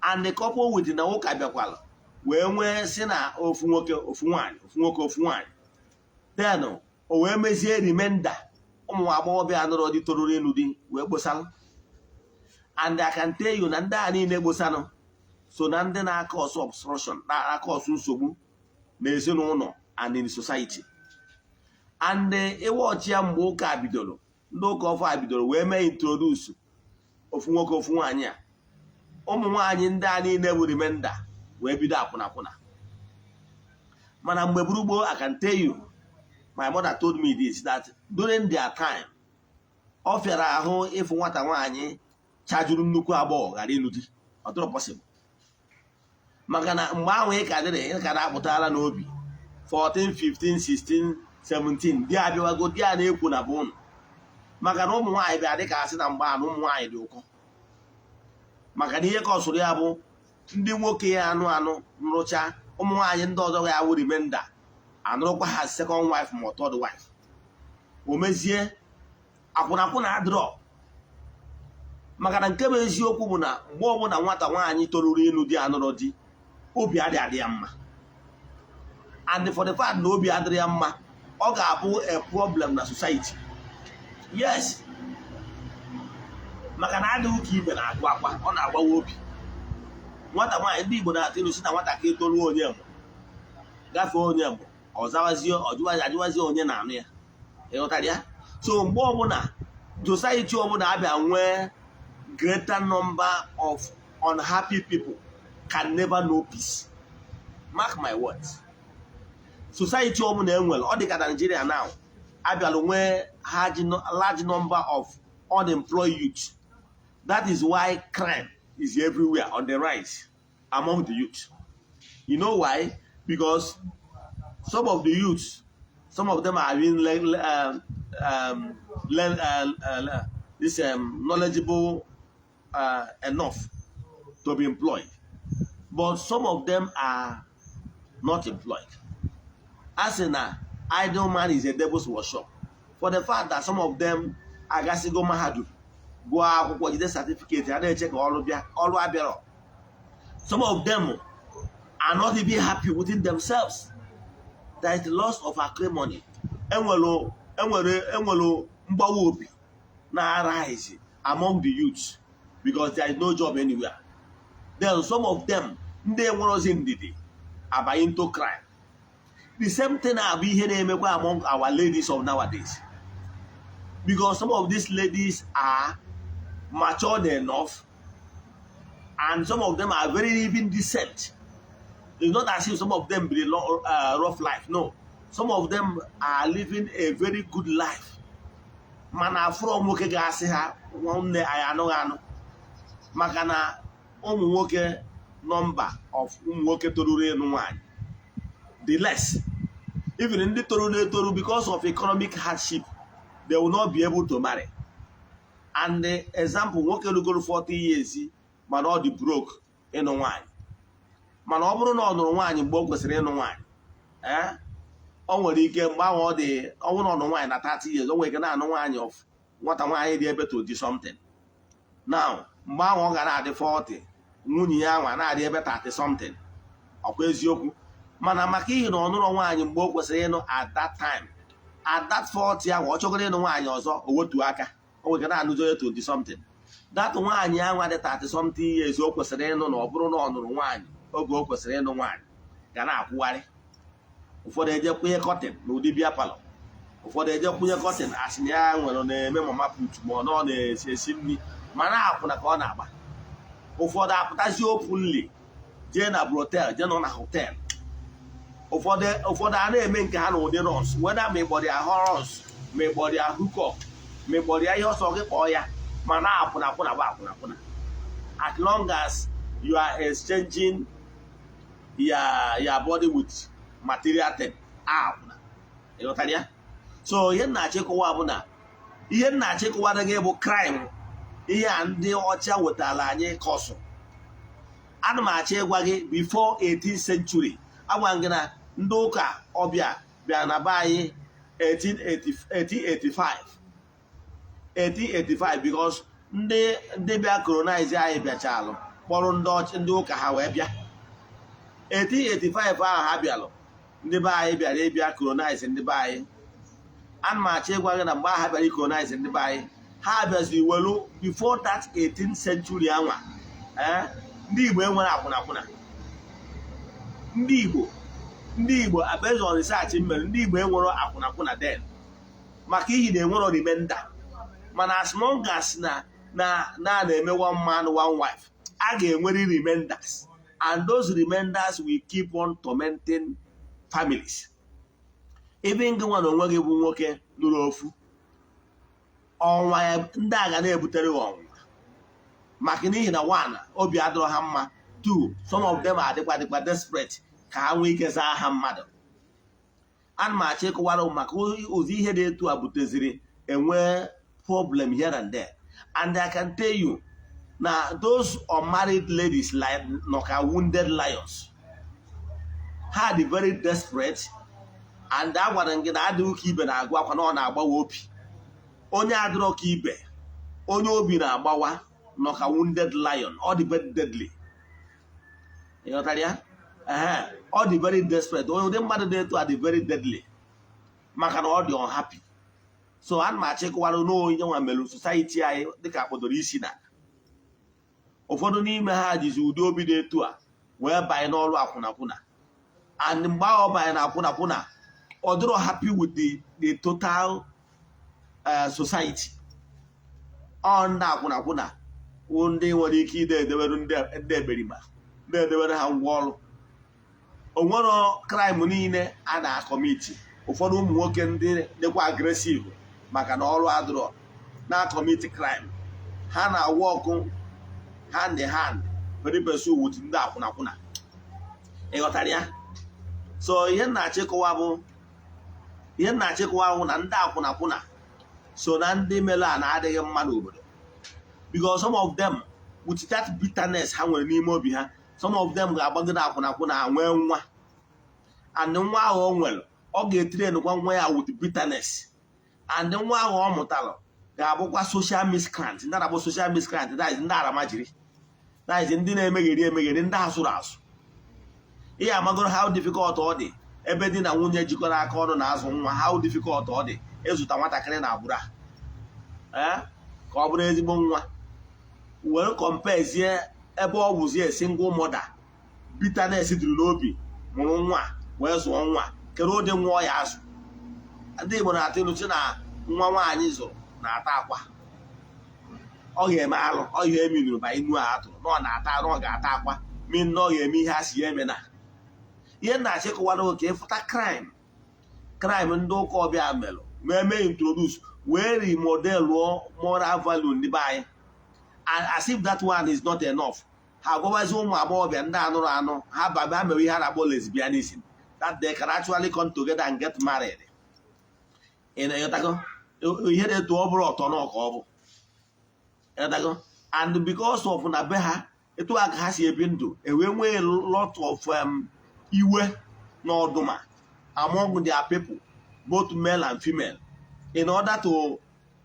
B: and the couple with na ụka bịakwala wee nwee si na ofu nwoke ofu nwaanyị, ofu nwoke ofu nwaanyị. Then o wee mezie remainder ụmụ agbọghọbịa anụrụ di toruru ịlụ di wee kposalụ. And I can tell you na ndị a niile kposanụ so na ndị na-aka ọsọ obstruction, na-aka ọsọ nsogbu n'ezinụlọ and in society. And ịwọchi ya, mgbe ụka bidoro, ndị ụka ọfọ a bidoro wee mee introduce ofu nwoke ofu nwaanyị a, ụmụ nwaanyị ndị a niile bụ remainder wee bido akwụnakwụna. Mana mgbe gburugburu, I can tell you, my mother told me this, that during their time, ọ fịara ahụ ịfụ nwata nwaanyị chajuru nnukwu agbọghọ ghara ịlụ di. Ọ dịrọ possible, maka na mgbe ahụ ị ka dịrị, ị ka na-apụtala n'obi 14, 15, 16, 17, di abịawago, di a na-ekwu na bụ ụnụ, maka na ụmụ nwaanyị bịa dị ka asị na mgbe anụ ụmụ nwaanyị dị ụkọ, maka na ihe ka ọ sụrụ ya bụ ndị nwoke ya anụ anụ nrụcha, ụmụ nwaanyị ndị ọzọ ya wụ remainder anụrụkwa ha second wife ma third wife. O mezie akwụnakwụna adịrọ, maka na nke bụ eziokwu bụ na mgbe ọbụla nwata nwaanyị toruru ịlụ di anụrụ di, obi adịghị adị ya mma. And for the fact na obi adịrị ya mma, ọ ga-abụ a problem na society. Yes, maka na adịghị ka ibe na-agụ akwa, ọ na-agbawa obi nwata nwaanyị. Ndị Igbo na-atụ ilu si na nwatakịrị toruo onye mbụ, gafee onye mbụ, ọ zawazie, ọ jụwazie onye na-anụ ya. Ịghọtara ya? So mgbe ọbụla society ọbụla abịa nwee greater number of unhappy people can never know peace. Mark my words, society ọbụla enwere, ọ dị ka Nigeria now, abịalụ nwee large number of unemployed youth. That is why crime is everywhere on the rise among the youth. You know why? Because some of the youths, some of them are being learn, this knowledgeable enough to be employed, but some of them are not employed. A sị na idle man is a devil's workshop. For the fact that some of them agasigo mahadum, gụọ akwụkwọ, jide certificate, ha na-eche ka ọrụ bịa, ọrụ abịarọ. Some of them are not even happy within themselves. There is the loss of acrimony. Enwere mgbawa obi na-arise among the youths because there is no job anywhere. Then some of them, ndị enwerozi ndidi, abanye into crime. The same thing abụ ihe na-emekwa among our ladies of nowadays, because some of these ladies are matured enough and some of them are very even decent. It's not as if some of them be rough life. No, some of them are living a very good life, mana afụrọ nwoke ga-asị ha, "Nwanne anyị, anụghị anụ," maka na ụmụ nwoke, number of ụmụ nwoke toruru ịnụ nwaanyị the less. Even ndị toruru etoru, because of economic hardship, they will not be able to marry. And the example, nwoke rugoro 40 years mana ọ dị broke ịnụ nwaanyị, mana ọ bụrụ na ọ nụrụ nwaanyị mgbe o kwesịrị ịnụ nwaanyị, ee, o nwere ike mgbe ahụ ọ dị, ọ bụrụ na ọ nụ nwaanyị na 30 years, o nwere ike na-anụ nwaanyị of nwata nwaanyị dị ebe 20 something now. Mgbe ahụ ọ ga na-adị 40, nwunye ya nwa na-adị ebe 30 something. Ọkwa eziokwu? Mana maka ihi na ọ nụrụ nwaanyị mgbe o kwesịrị ịnụ at that time, at that 40 ahụ, ọ chọgoro ịnụ nwaanyị ọzọ, o wetuo aka, o nwere ike na-anụzi onye 20 something. That nwaanyị anwa dị 30 something years o kwesịrị ịnụ, na ọ bụrụ na ọ nụrụ nwaanyị oge o kwesịrị ịnụ nwaanyị, ga na-akwụgharị. Ụfọdụ eje kwụnye curtain na ụdị beer parlour, ụfọdụ eje kwụnye curtain, asị na ya nwere na-eme mama put, ma ọ na ọ na-esi esi nri, mana akwụna ka ọ na-agba. Ụfọdụ apụtazi openly jee na brothel, jee nọ na hotel. Ụfọdụ a na-eme nke ha na ụdị runs, weda ma ịkpọrọ ya runs, ma ịkpọrọ ya hookup, ma ịkpọrọ ya ihe ọsọ gị kpọọ ya, ma na akwụna akwụna bụ akwụna akwụna. As long as you are exchanging your body with material thing, akwụna. Ịghọtara ya? So ihe m na-achọ ịkọwa bụ na ihe m na-achọ ịkọwara gị bụ crime ihe a ndị ọcha wetara anyị kọsụ. Ana m achọ ịgwa gị, before 18th century, agwa m gị na ndị ụka ọbịa bịara na be anyị 1885, 1885, because ndị bịa colonize anyị bịachalụ kpọrọ ndị ụka ha wee bịa. 1885 ahụ ha bịalụ, ndị be anyị bịara ịbịa colonize ndị be anyị. Ana m achọ ịgwa gị na mgbe ha bịara colonize ndị be anyị, ha bịaziri welu before that 18th century anwa, ee, ndị Igbo enwere akwụna akwụna. Ndị Igbo, based on research m mere, ndị Igbo enwere akwụna akwụna then, maka ihi na enwero remainder. Mana as long as na na-eme one man, one wife, a ga-enwere remainders, and those remainders will keep on tormenting families. Ebe ngị nwa na onwe gị bụ nwoke nụrụ ofu ọnwa ya, ndị a ga na-ebutere gị ọnwụnwa, maka n'ihi na one, obi adịrọ ha mma; two, some of them adịkwa desperate ka ha nwee ike zaa ha mmadụ. Ana m achọ ịkọwara maka ụzọ ihe dị etu a buteziri enwe problem here and there. And I can tell you na those unmarried ladies like nọ ka wounded lions. Ha dị very desperate, and a gwara m gị na adịghị ka ibe na-agụ akwa na ọ na-agbawa obi. Onye adịrọ ka ibe, onye obi na-agbawa, nọ ka wounded lion. Ọ dị very deadly. Ịghọtara ya? Ehe, ọ dị very desperate. Onye ụdị mmadụ dị etu a dị very deadly, maka na ọ dị unhappy. So ana m achọ ịkọwara n'onye nwa mere society anyị dịka akpọdoro isi na ụfọdụ n'ime ha jizi ụdị obi dị etu a wee banye n'ọrụ akwụnakwụna. And mgbe ahụ ọ banye na akwụnakwụna, ọ dịrọ happy with the total society. Ọ ndị akwụnakwụna wụ ndị nwere ike ide edewere ndị ekperima, na-edewere ha ngwa ọrụ. Onwero crime niile a na-acommit. Ụfọdụ ụmụ nwoke ndị dịkwa aggressive maka na ọrụ adịrọ na-acommit crime, ha na-work hand in hand, very pursue with ndị akwụnakwụna. Ịghọtara ya? So ihe m na-achịkọwa bụ na ndị akwụnakwụna so na ndị mere a na-adịghị mma n'obodo, because some of them With that bitterness ha nwere n'ime obi ha, some of them ga-agbagide akwụna akwụna nwee nwa, and nwa ahụ o nwere, ọ ga-etrainukwa nwa ya with bitterness, and nwa ahụ ọ mụtara ga-abụkwa social miscreant. Ndị na-abụ social miscreant, that is ndị aramajiri, that is ndị na-emegheri emegheri, ndị asụrụ asụ. Ihe amagoro how difficult ọ dị ebe di na nwunye jikọrọ aka ọnụ na-azụ nwa, how difficult ọ dị ịzụta nwatakịrị na agbụrụ a, ee, ka ọ bụrụ ezigbo nwa. Were comparezie ebe ọ bụzie single mother bitterness dịrị n'obi mụrụ nwa wee zụọ nwa, kere ụdị nwa ọ ya azụ. Ndị Igbo na-atụ ilu sị na nwa nwaanyị zụrụ na-ata akwa. Ọ ga-eme alụ. Ọ ihe eminuru ba inu a atụrụ na ọ na-ata, na ọ ga-ata akwa min na ọ ga-eme ihe a si ya eme. Na ihe na-achọ ịkọwara ka ịfụta crime ndị ụka ọbịa melụ ma eme introduce wee remodelụọ moral value ndị be anyị. As if that one is not enough, ha agwabazi ụmụ agbọghọbịa ndị anụrụ anụ ha baba ha mere ihe a na-akpọ lesbianism, that they can actually come together and get married. Ị na-ịghọtago ihe na-etu ọ bụrụ ọtọ na ka ọ bụ, ịghọtago? And because of na be ha etu a ka ha si ebi ndụ, ewee nwee lot of iwe na ọdụma among their people, both male and female. In order to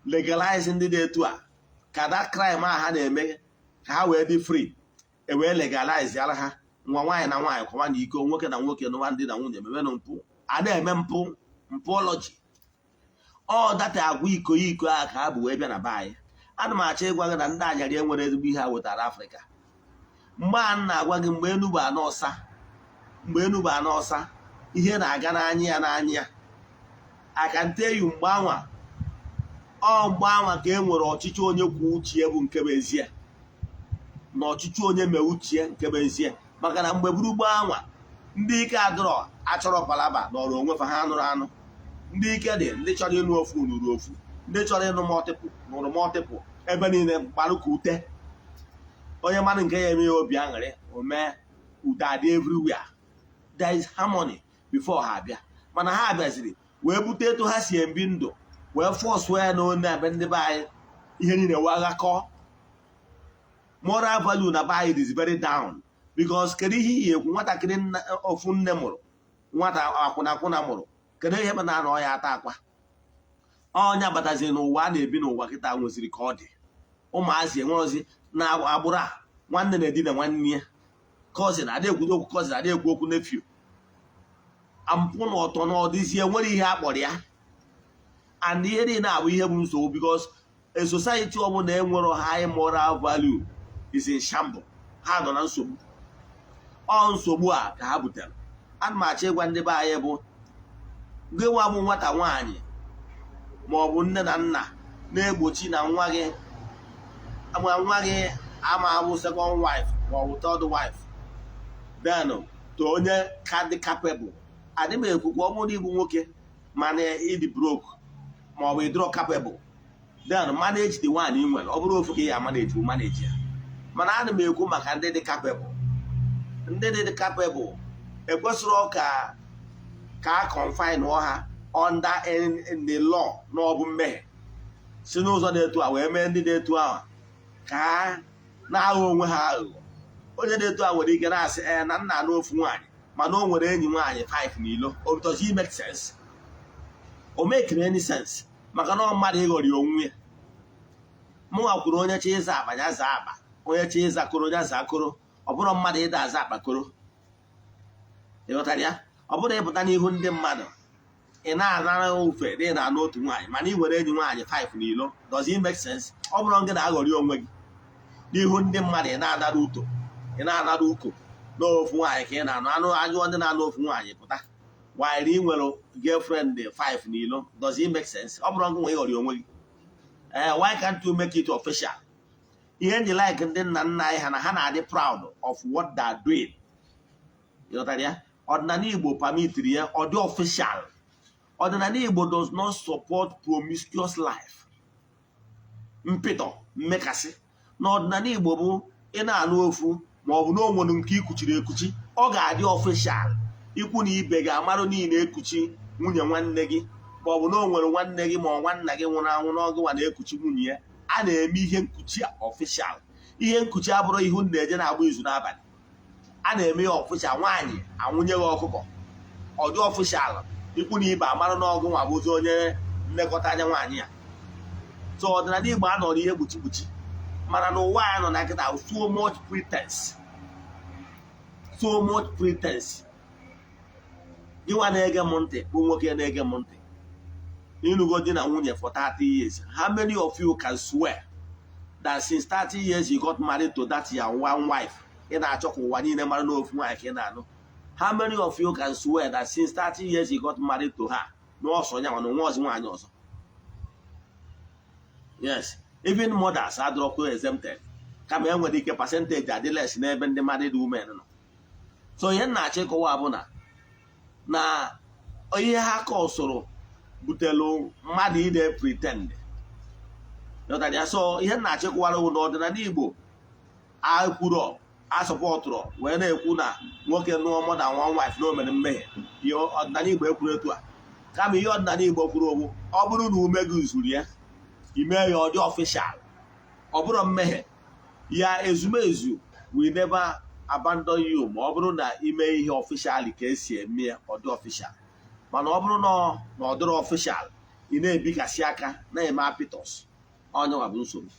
B: legalize ndị dị etu a, ka that crime a ha na-eme ka ha wee dị free, e wee legalize ara ha nwa nwaanyị na nwaanyị kwawa na iko, nwoke na nwoke nụwa, ndị na nwunye memenụ mpụ a na-eme mpụ mpụọlọji. Ọ data agwa iko iko a ka ha bụ wee bịa na be anyị. Ana m achọ ịgwa gị na ndị anyarị enwere ezigbo ihe a wetara Afrịka. Mgbe a na-agwa gị, mgbe enu bụ anọ ọsa, mgbe enu bụ anọ ọsa, ihe na-aga n'anya ya n'anya ya. I can tell you, mgbe anwa ọ mgbe anwa ka e nwere ọchịchị onye kwuo uche bụ nke bụ ezie, na ọchịchị onye mee uche nke bụ ezie, maka na mgbe gburugburu anwa, ndị ike adọrọ achọrọ palaba nọrọ onwe fa, ha nụrụ anụ. Ndị ike dị, ndị chọrọ ịnụ ofu nụrụ ofu, ndị chọrọ ịnụ multiple nụrụ multiple. Ebe niile gbalụ ka ute. Onye mmadụ nke ya eme ya obi aṅụrị, o mee udo adị everywhere. There is harmony before ha abịa, mana ha bịaziri wee bute etu ha si ebi ndụ wee force ya na onye abe ndị be anyị. Ihe niile wee aghakọ. Moral value na be anyị is very down, because kedu ihe iyi ekwu nwatakịrị ofu nne mụrụ, nwata akwụna akwụna mụrụ? Kedu ihe kpatara na ọ ya ata akwa? Ọnya bataziri n'ụwa a na-ebi n'ụwa kịta nweziri ka ọ dị. Ụmụazị enwerozi na agbụrụ a, nwanne na-edina nwanne ya, cousin adị ekwu okwu, cousin adị ekwu okwu, nephew ampụ na ọtọ na ọdịzie nwere ihe a kpọrọ ya. And ihe niile abụ ihe bụ nsogbu, because a society ọbụla enwero high moral value is in shambles. Ha nọ na nsogbu. Ọ nsogbu a ka ha butere. Ana m achọ ịgwa ndị be anyị bụ gị nwa bụ nwata nwaanyị ma ọ bụ nne na nna na-egbochi na nwa gị, nwa gị ama abụ second wife ma ọ bụ third wife, then to onye ka dị capable. Adị m ekwukwa, ọ bụrụ na ịbụ nwoke mana ịdị broke ma ọ bụ ịdịrọ capable, then manage the one ị nwere. Ọ bụrụ ofu ka ị ya manage bụ manage ya. Mana ana m ekwu maka ndị dị capable. Ndị dị capable ekwesịrị ka a confine ha under in the law na ọ bụ mmehie si n'ụzọ dị etu a wee mee ndị dị etu ahụ ka ha na-aghọ onwe ha aghụghọ. Onye dị etu a nwere ike na-asị, ee, na nna anụ ofu nwaanyị, mana o nwere enyi nwaanyị 5 n'ilo. Does it make sense? O make any sense, maka na ọ mmadụ ịghọrị onwe ya. Mụnwa kwuru, onye chọ ịza akpa ya zaa akpa, onye chọ ịza koro ya zaa koro. Ọ bụrụ mmadụ ịda aza akpa koro, ịghọtara ya? Ọ bụrụ ịpụta n'ihu ndị mmadụ, ị na-anara ofe dị na anụ otu nwaanyị, mana ị nwere enyi nwaanyị 5 n'ilo, does it make sense? Ọ bụrụ gị na-aghọrị onwe gị n'ihu ndị mmadụ, ị na-anara uto, ị na-anara uko n'ofu nwaanyị ka ị na-anụ anụ ajụọ ndị na-anụ ofu nwaanyị pụta wanyị, ị nwere girlfriend 5 n'ilo, does it make sense? Ọ bụrụ gị nwe ịghọrị onwe gị. Ee, why can't you make it official? Ihe ndị like ndị nna nna anyị ha na ha na-adị proud of what they are doing, ịghọtara ya? Ọdịnala Igbo permitiri ya, ọ dị official. Ọdịnala Igbo does not support promiscuous life, mpịtọ mmekasị. Na ọdịnala Igbo bụ ị na-anụ ofu ma ọ bụ na o nwere nke ikuchiri ekuchi, ọ ga-adị official. Ikwu na ibe ga-amarụ niile ekuchi nwunye nwanne gị, ma ọ bụ na o nwere nwanne gị ma ọ nwanna gị nwụrụ anwụ n'ọgụ nwa na-ekuchi nwunye ya, a na-eme ihe nkuchi a official. Ihe nkuchi abụrụ ihu na-eje na-agba izu n'abalị. A na-eme ya official. Nwaanyị anwụnye gị ọkụkọ, ọdị official, ikwu na ibe amara n'ọgụ nwa bụzi onye nlekọta anya nwaanyị ya. So ọdịnala Igbo anọ n'ihe kpuchi kpuchi, mana n'ụwa anyị nọ na nkịta, so much pretense, so much pretense. Gị nwa na-ege m ntị bụ nwoke na-ege m ntị, ịnụgo di na nwunye for 30 years, how many of you can swear that since 30 years you got married to that your one wife, ị na-achọ ka ụwa niile mara n'ofu nwaanyị ka ị na-anụ? How many of you can swear that since 30 years you got married to her, n'ọsọ ya na nwa ọzọ, nwaanyị ọzọ? Yes, even mothers adịrọkwa exempted, kama e nwere ike percentage adị less n'ebe ndị married women nọ. So ihe m na-achọ ịkọwa bụ na ihe ha kọsụrụ butelu mmadụ ide pretend. Ghọtara ya? So ihe m na-achọ ịkọwara bụ na ọdịnala Igbo akwuro asọpọtụrụ wee na-ekwu na nwoke nụọ more than one wife na o mere mmehie. Ihe ọdịnala Igbo ekwuru etu a, kama ihe ọdịnala Igbo kwuru okwu, ọ bụrụ na ume gị zuru ya, ime ya ọ dị official, ọ bụrụ mmehie ya. Ezumezu will never abandon you ma ọ bụrụ na ime ihe official ka esi eme ya, ọ dị official. Mana ọ bụrụ na ọ dịrọ official, ị na-ebikasị aka na-eme apịtọs, onyenwa bụ nsogbu.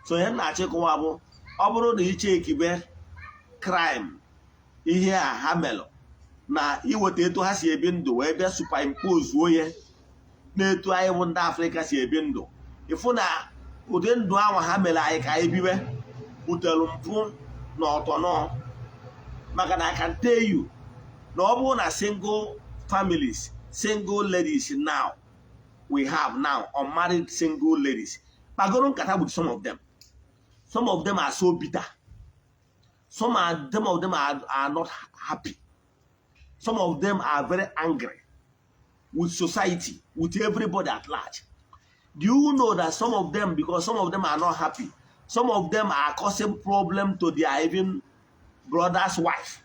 B: So ihe m na-achọ ịkọwa bụ, ọ bụrụ na iche ekibe crime ihe a ha melụ na iweta etu ha si ebi ndụ wee bịa superimpose onye na-etu anyị bụ ndị Afrịka si ebi ndụ, ịfụ na ụdị ndụ ahụ ha mere anyị ka anyị biwe butere mpụ na ọtọnọ. Maka na I can tell you na ọ bụrụ na single families, single ladies now, we have now unmarried single ladies, kpagoro nkata with some of them, some of them are so bitter, some of them are not happy, some of them are very angry with society, with everybody at large. Do you know that some of them, because some of them are not happy, some of them are causing problem to their even brother's wife?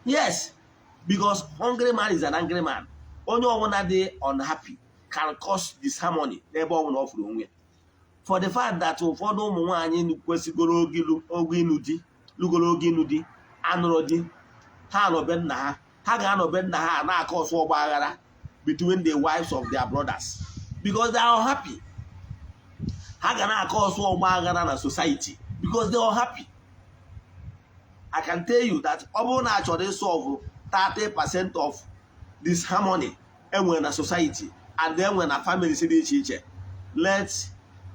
B: Yes, because hungry man is an angry man. Onye ọbụla dị unhappy can cause disharmony n'ebe ọbụla ọ fụrụ onwe ya. For the fact that ụfọdụ ụmụ nwaanyị kwesịgoro ogo ịnụ di, lugoro ogo ịnụ di, anụrụ di, ha anọbe nna ha, ha ga-anọbe nna ha na-akọ ọsọ ọgba aghara between the wives of their brothers because they are unhappy. Ha ga na-akọ ọsọ ọgba aghara na society because they are unhappy. I can tell you that ọ bụrụ na a chọrọ ịsolve 30% of disharmony enwere na society and enwere na families dị iche iche, let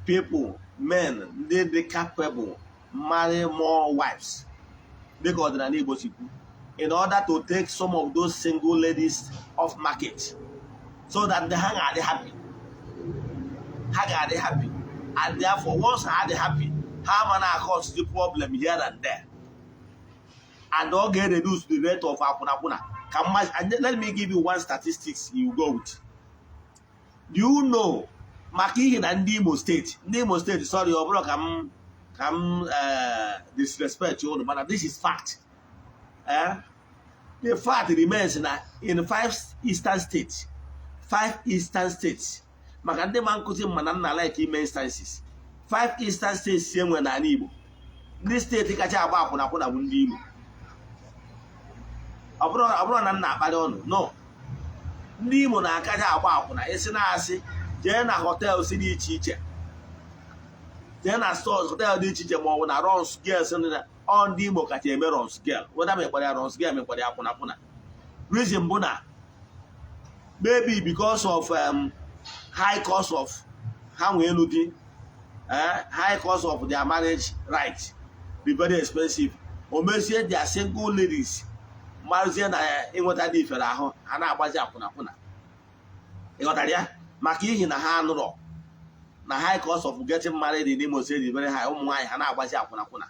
B: people, men ndị dị capable, marry more wives dịka ọdịnala Igbo si kwu, in order to take some of those single ladies off market so that ha ga-adị happy, ha ga-adị happy, and therefore once ha dị happy, ha ma na cause the problem here and there, and ọ ga-reduce the rate of akwụnakwụna ka mma. And let me give you one statistics you go with. Do you know, maka ihi na ndị Imo Steeti, ndị Imo Steeti, sorry, ọ bụrụ ka m disrespect unu, mana this is fact, eh? The fact remains na in five eastern states, five eastern states, maka ndị ma nkụzi ma na nna like ime instances, five eastern states si enwe n'ala Igbo, ndị steeti kacha agba akwụnakwụna bụ ndị Imo. Ọ bụrụ na nna akparị ọnụ no, ndị Imo na-akacha agba akwụna. Isi na-asị jee na hotel si dị iche iche, jee na stores, hotel dị iche iche, ma ọ bụ na runs girls ndị na ọ ndị Imo kacha eme runs girl, weda mekwara ya runs girl, mekwara ya akwụnakwụna. Reason bụ na maybe because of high cost of ha nwee elu di, high cost of their marriage right be very expensive. O mezie their single ladies marụzie na ịnweta dị ifere ahụ, ha na-agbazi akwụnakwụna. Ịghọtara ya? Maka ihi na ha anụrọ na high cost of getting married in Imo State is very high, ụmụ nwaanyị ha na-agbazi akwụnakwụna.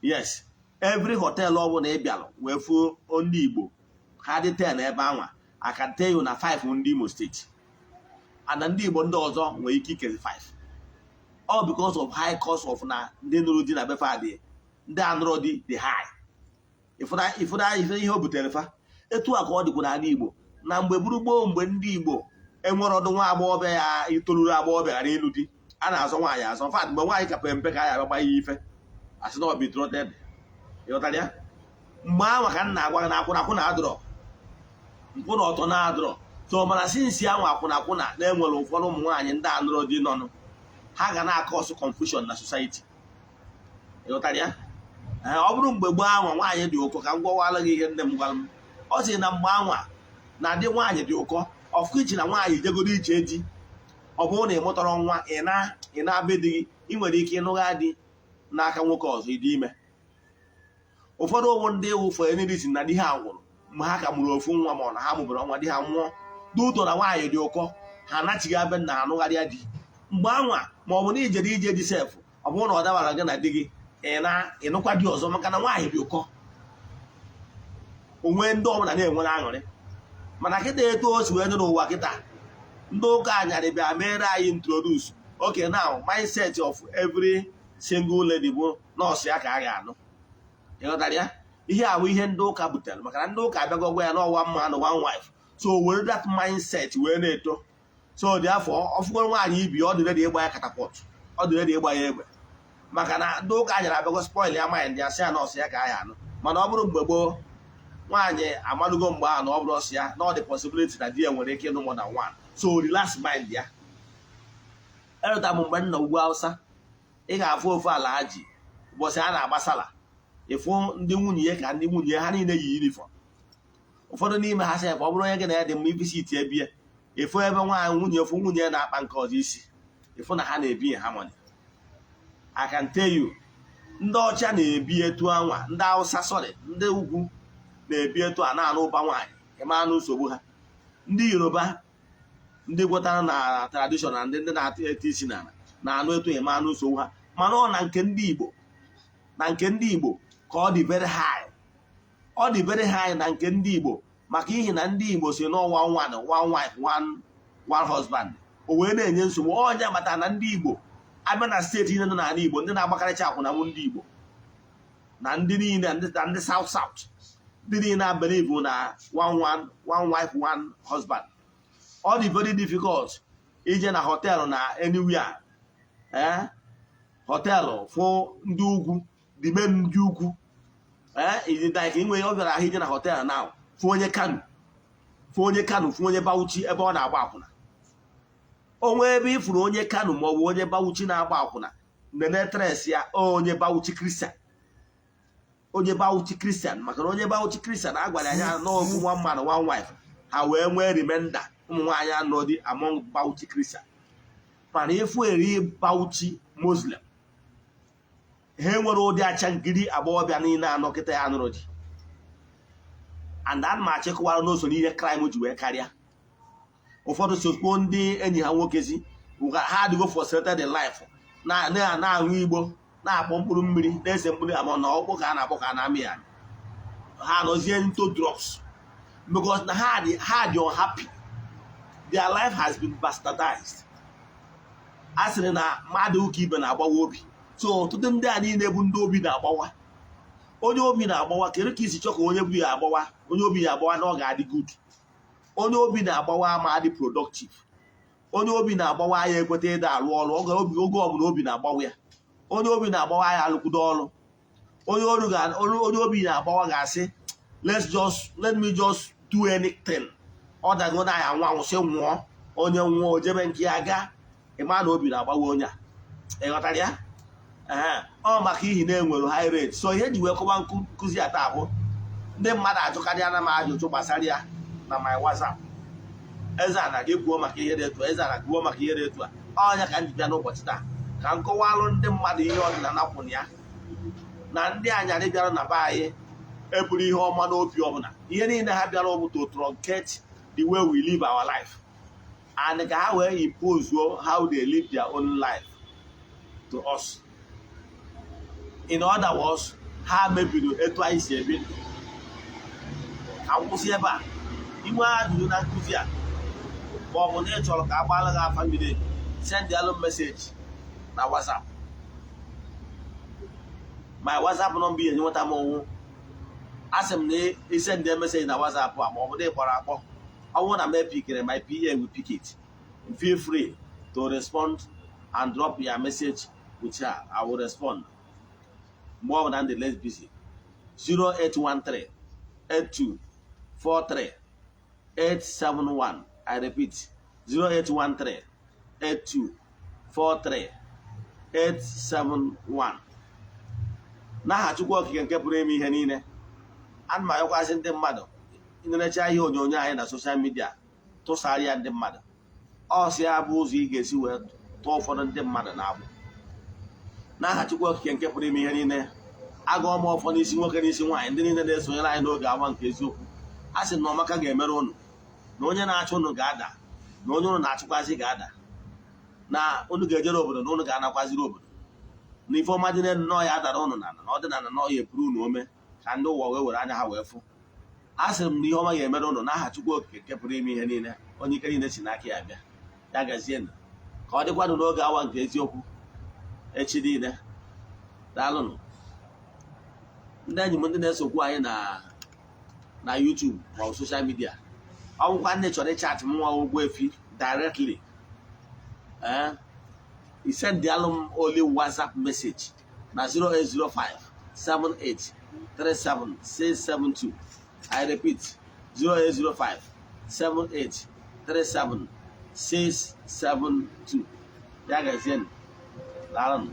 B: Yes, every hotel ọ bụla ị bịara wee fuo ndị Igbo ha dị 10 ebe anwa, I can tell you na 5 ndị Imo Steeti and ndị Igbo ndị ọzọ nwere ike ikezi 5, all because of high cost of na ndị nụrụ di na befa dị, ndị anụrụ di dị high. Ịfụna ife ihe o butere fa etu a ka ọ dịkwa n'ala Igbo na mgbe gburu gboo, mgbe ndị Igbo enwere ọdụ nwa agbọghọbịa ya itoluru agbọghọbịa ghara ịlụ di. A na-azọ nwaanyị azọ. In fact, mgbe nwaanyị ka pe mpe ka a ya agba ya ife, asị na ọ betrothed. Ịghọtara ya? Mgbe ahụ ka m na-agwa gị na akwụna akwụna adụrọ, nkwụ na ọtọ na-adụrọ. So mana since ahụ akwụna akwụna na-enwere, ụfọdụ ụmụ nwaanyị ndị anụrọ di nọnụ, ha ga na-acause confusion na society. Ịghọtara ya? Ee, ọ bụrụ mgbe gboo anwa nwaanyị dị ụkọ, ka m gwawala gị ihe nne m gwara m. Ọ sị na mgbe anwa na dị nwaanyị dị ụkọ ọfụkọ iche na nwaanyị jegoro ije di, ọ bụrụ na ị mụtara nwa, ị na-abịa di gị, ị nwere ike ịnụgha di n'aka nwoke ọzọ, ịdị ime. Ụfọdụ ụmụ ndị wụ for any reason na di ha nwụrụ mgbe ha ka mụrụ ofu nwa, ma ọ na ha mụbara nwa, di ha nwụọ n'ụtọ na nwaanyị dị ụkọ, ha anachighị abịa na anụgharịa di mgbe anwa, ma ọ bụ na ijere ije di sef, ọ bụrụ na ọ dabara gị na di gị, ị na-ịnụkwa di ọzọ maka na nwaanyị dị ụkọ. Onwe ndị ọbụla na-enwere aṅụrị. Mana kịta, etu o si wee dị n'ụwa kịta, ndị ụka anyarị bịa mere anyị introduce. Okay, now mindset of every single lady bụ nọọsụ ya ka a ga-anụ. Ịghọtara ya? Ihe ahụ ihe ndị ụka butere, maka na ndị ụka abịago gwa ya n'ọwa mma na one wife, so were that mindset wee na-eto. So dị afọ ọfụgoro nwaanyị ibi, ọ dị ready ịgba ya catapult, ọ dị ready ịgba ya egbe, maka na ndị ụka anyara abịago spoil ya mind ya, sị ya nọọsụ ya ka a ga-anụ. Mana ọ bụrụ mgbe gboo, nwaanyị amadugo mgbe ahụ na ọ bụrụ ọsọ ya, na ọ dị possibility na di ya nwere ike ịnụ more than one, so relax mind ya. Erụta m mgbe m nọ ugwu Awụsa, ị ga-afụ ofu ala ha ji ụbọchị a na-agba sala, ịfụ ndị nwunye ya ka ndị nwunye ha niile yi uniform. Ụfọdụ n'ime ha sị, ọ bụrụ onye gị na ya dị mma, ivisit ebie, ịfụ ebe nwaanyị nwunye fụ nwunye ya na-akpa nke ọzọ isi, ịfụ na ha na-ebi in harmony. I can tell you, ndị ọcha na-ebi etu anwa, ndị Hausa, sorry, ndị ugwu na-ebi etu a na-anụ ụba nwaanyị, ịma anụ nsogbu ha. Ndị Yoruba, ndị gwetara na tradition na ndị na-atụ eti isi n'ala na-anụ etu, ịma anụ nsogbu ha. Mana ọ na nke ndị Igbo, na nke ndị Igbo ka ọ dị very high, ọ dị very high na nke ndị Igbo, maka ihi na ndị Igbo si n'ọ one one, one wife, one one husband, o wee na-enye nsogbu. Onye agbata na ndị Igbo abịa na steeti niile nọ n'ala Igbo, ndị na-agbakarịcha akwụna bụ ndị Igbo na ndị niile na ndị South South, ndị niile believe na one one, one wife, one husband. Ọ dị very difficult ije na hotel na anywhere, ee, hotel, fụ ndị ugwu the men, ndị ugwu, ee, like inwe ọ bịara ahụ ije na hotel na fụ onye Kano, fụ onye Kano, fụ onye Bauchi ebe ọ na-agba akwụna. Onwe ebe ịfụrụ onye Kano ma ọ bụ onye Bauchi na-agba akwụna, nene dress ya, onye Bauchi Christian, onye Bauchi Christian, maka na onye Bauchi Christian a gwara ya n'okwu one man, one wife, ha wee nwee remainder ụmụ nwaanyị anọ dị among Bauchi Christian. Mana ịfụ eri Bauchi Muslim, ha enwere ụdị acha nkiri agbọghọbịa niile anọ kịta ya nụrụ di. And ana m achịkọwara n'oso n'ihe crime ji wee karịa. Ụfọdụ sokwuo ndị enyi ha nwoke si ha adịgo frustrated in life, na-aṅụ igbo, na-akpọ mkpụrụ mmiri, na-ese mkpụrụ ama na ọkpụ ka a na-akpọ ka a na-amị ya, ha nọzie into drugs because na ha dị unhappy, their life has been bastardized. A sịrị na mmadụ ụka ibe na-agbawa obi. So ọtụtụ ndị a niile bụ ndị obi na-agbawa. Onye obi na-agbawa, kedu ka isi chọ ka onye bụ ya agbawa, onye obi ya agbawa na ọ ga-adị good? Onye obi na-agbawa ama adị productive. Onye obi na-agbawa ya ekweta ịda alụ ọrụ oge obi, oge ọbụla obi na-agbawa ya. Onye obi na-agbawa ya alụkwudo ọrụ. Onye ọrụ onye obi na-agbawa ga-asị, Let me just do anything." Ọ dago na ya nwa nwụsị nwụọ, onye nwụọ o jebe nke ya gaa. Ịma na obi na-agbawa onye a, ị ghọtara ya? Ee, ọ maka ihi na enwere high rate. So ihe ji wee kọwa nkụzi a taa bụ ndị mmadụ ajụkarịa na m ajụjụ gbasara ya na my WhatsApp: "Eze ana gị kwuo maka ihe dị etu a, eze ana kwuo maka ihe dị etu a." Ọnya ka m ji bịa n'ụbọchị taa ka m kọwalụ ndị mmadụ ihe ọdịnala kwụrụ ya na ndị anyarị bịara na be anyị eburu ihe ọma n'obi ọbụla. Ihe niile ha bịara bụ to truncate the way we live our life and ka ha wee impose how they live their own life to us. In other words, ha mebiri etu anyị si ebi ndụ. Ka m kwụsị ebe a. Inwe ajụjụ na nkụzi a, ma ọ bụ na ị chọrọ ka a gbaala gị afa mmiri, send alụ message na WhatsApp. My WhatsApp number ihe nweta m ọnwụ, a sị m na isend message na WhatsApp a, ma ọ bụ na ị kpọrọ akpọ, ọ bụrụ na m epickere, my PA will pick it. Feel free to respond. and drop your message with her. I will respond mgbe ọ bụla m dị less busy. 0813 82 43 871. I repeat, 0813 82 43 871. N'aha Chukwu Okike nke pụrụ ime ihe niile, ana m ayọkwasị ndị mmadụ ịnerecha ihe onyonyo anyị na social media, tụsara ya ndị mmadụ. Ọsị ya bụ ụzọ ị ga-esi wee tụọ ụfọdụ ndị mmadụ na-agbụ. N'aha Chukwu Okike nke pụrụ ime ihe niile, agụọ m ọfọ n'isi nwoke, n'isi nwaanyị, ndị niile na-esonyere anyị n'oge awa nke eziokwu. A sị na ọmaka ga-emere ụnụ, na onye na-achụ ụnụ ga-ada, na onye ụnụ na-achụkwazị ga-ada, na unu ga-ejere obodo, na unu ga-anakwaziri obodo, na ife ọma dị n'elu nọọ ya adara ụnụ n'ala, na ọdịnala nọọ ya epuru unu ome ka ndị ụwa wee were anya ha wee fụ. A sịrị m na ihe ọma ga-emere ụnụ n'aha Chukwu Okike nke pụrụ ime ihe niile, onye ike niile si n'aka ya bịa. Ya gazienụ, ka ọ dịkwanụ n'oge awa nke eziokwu echi niile. Daalụnụ, ndị enyi m, ndị na-esokwu anyị na YouTube ma ọ bụ social media. Ọ bụkwa ndị chọrọ ịchat m nwa Ogbuefi directly, ee, i send alụ m only WhatsApp message na 0805 78 37 672. I repeat, 0805 78 37 672. Ya gazienụ, daalụnụ.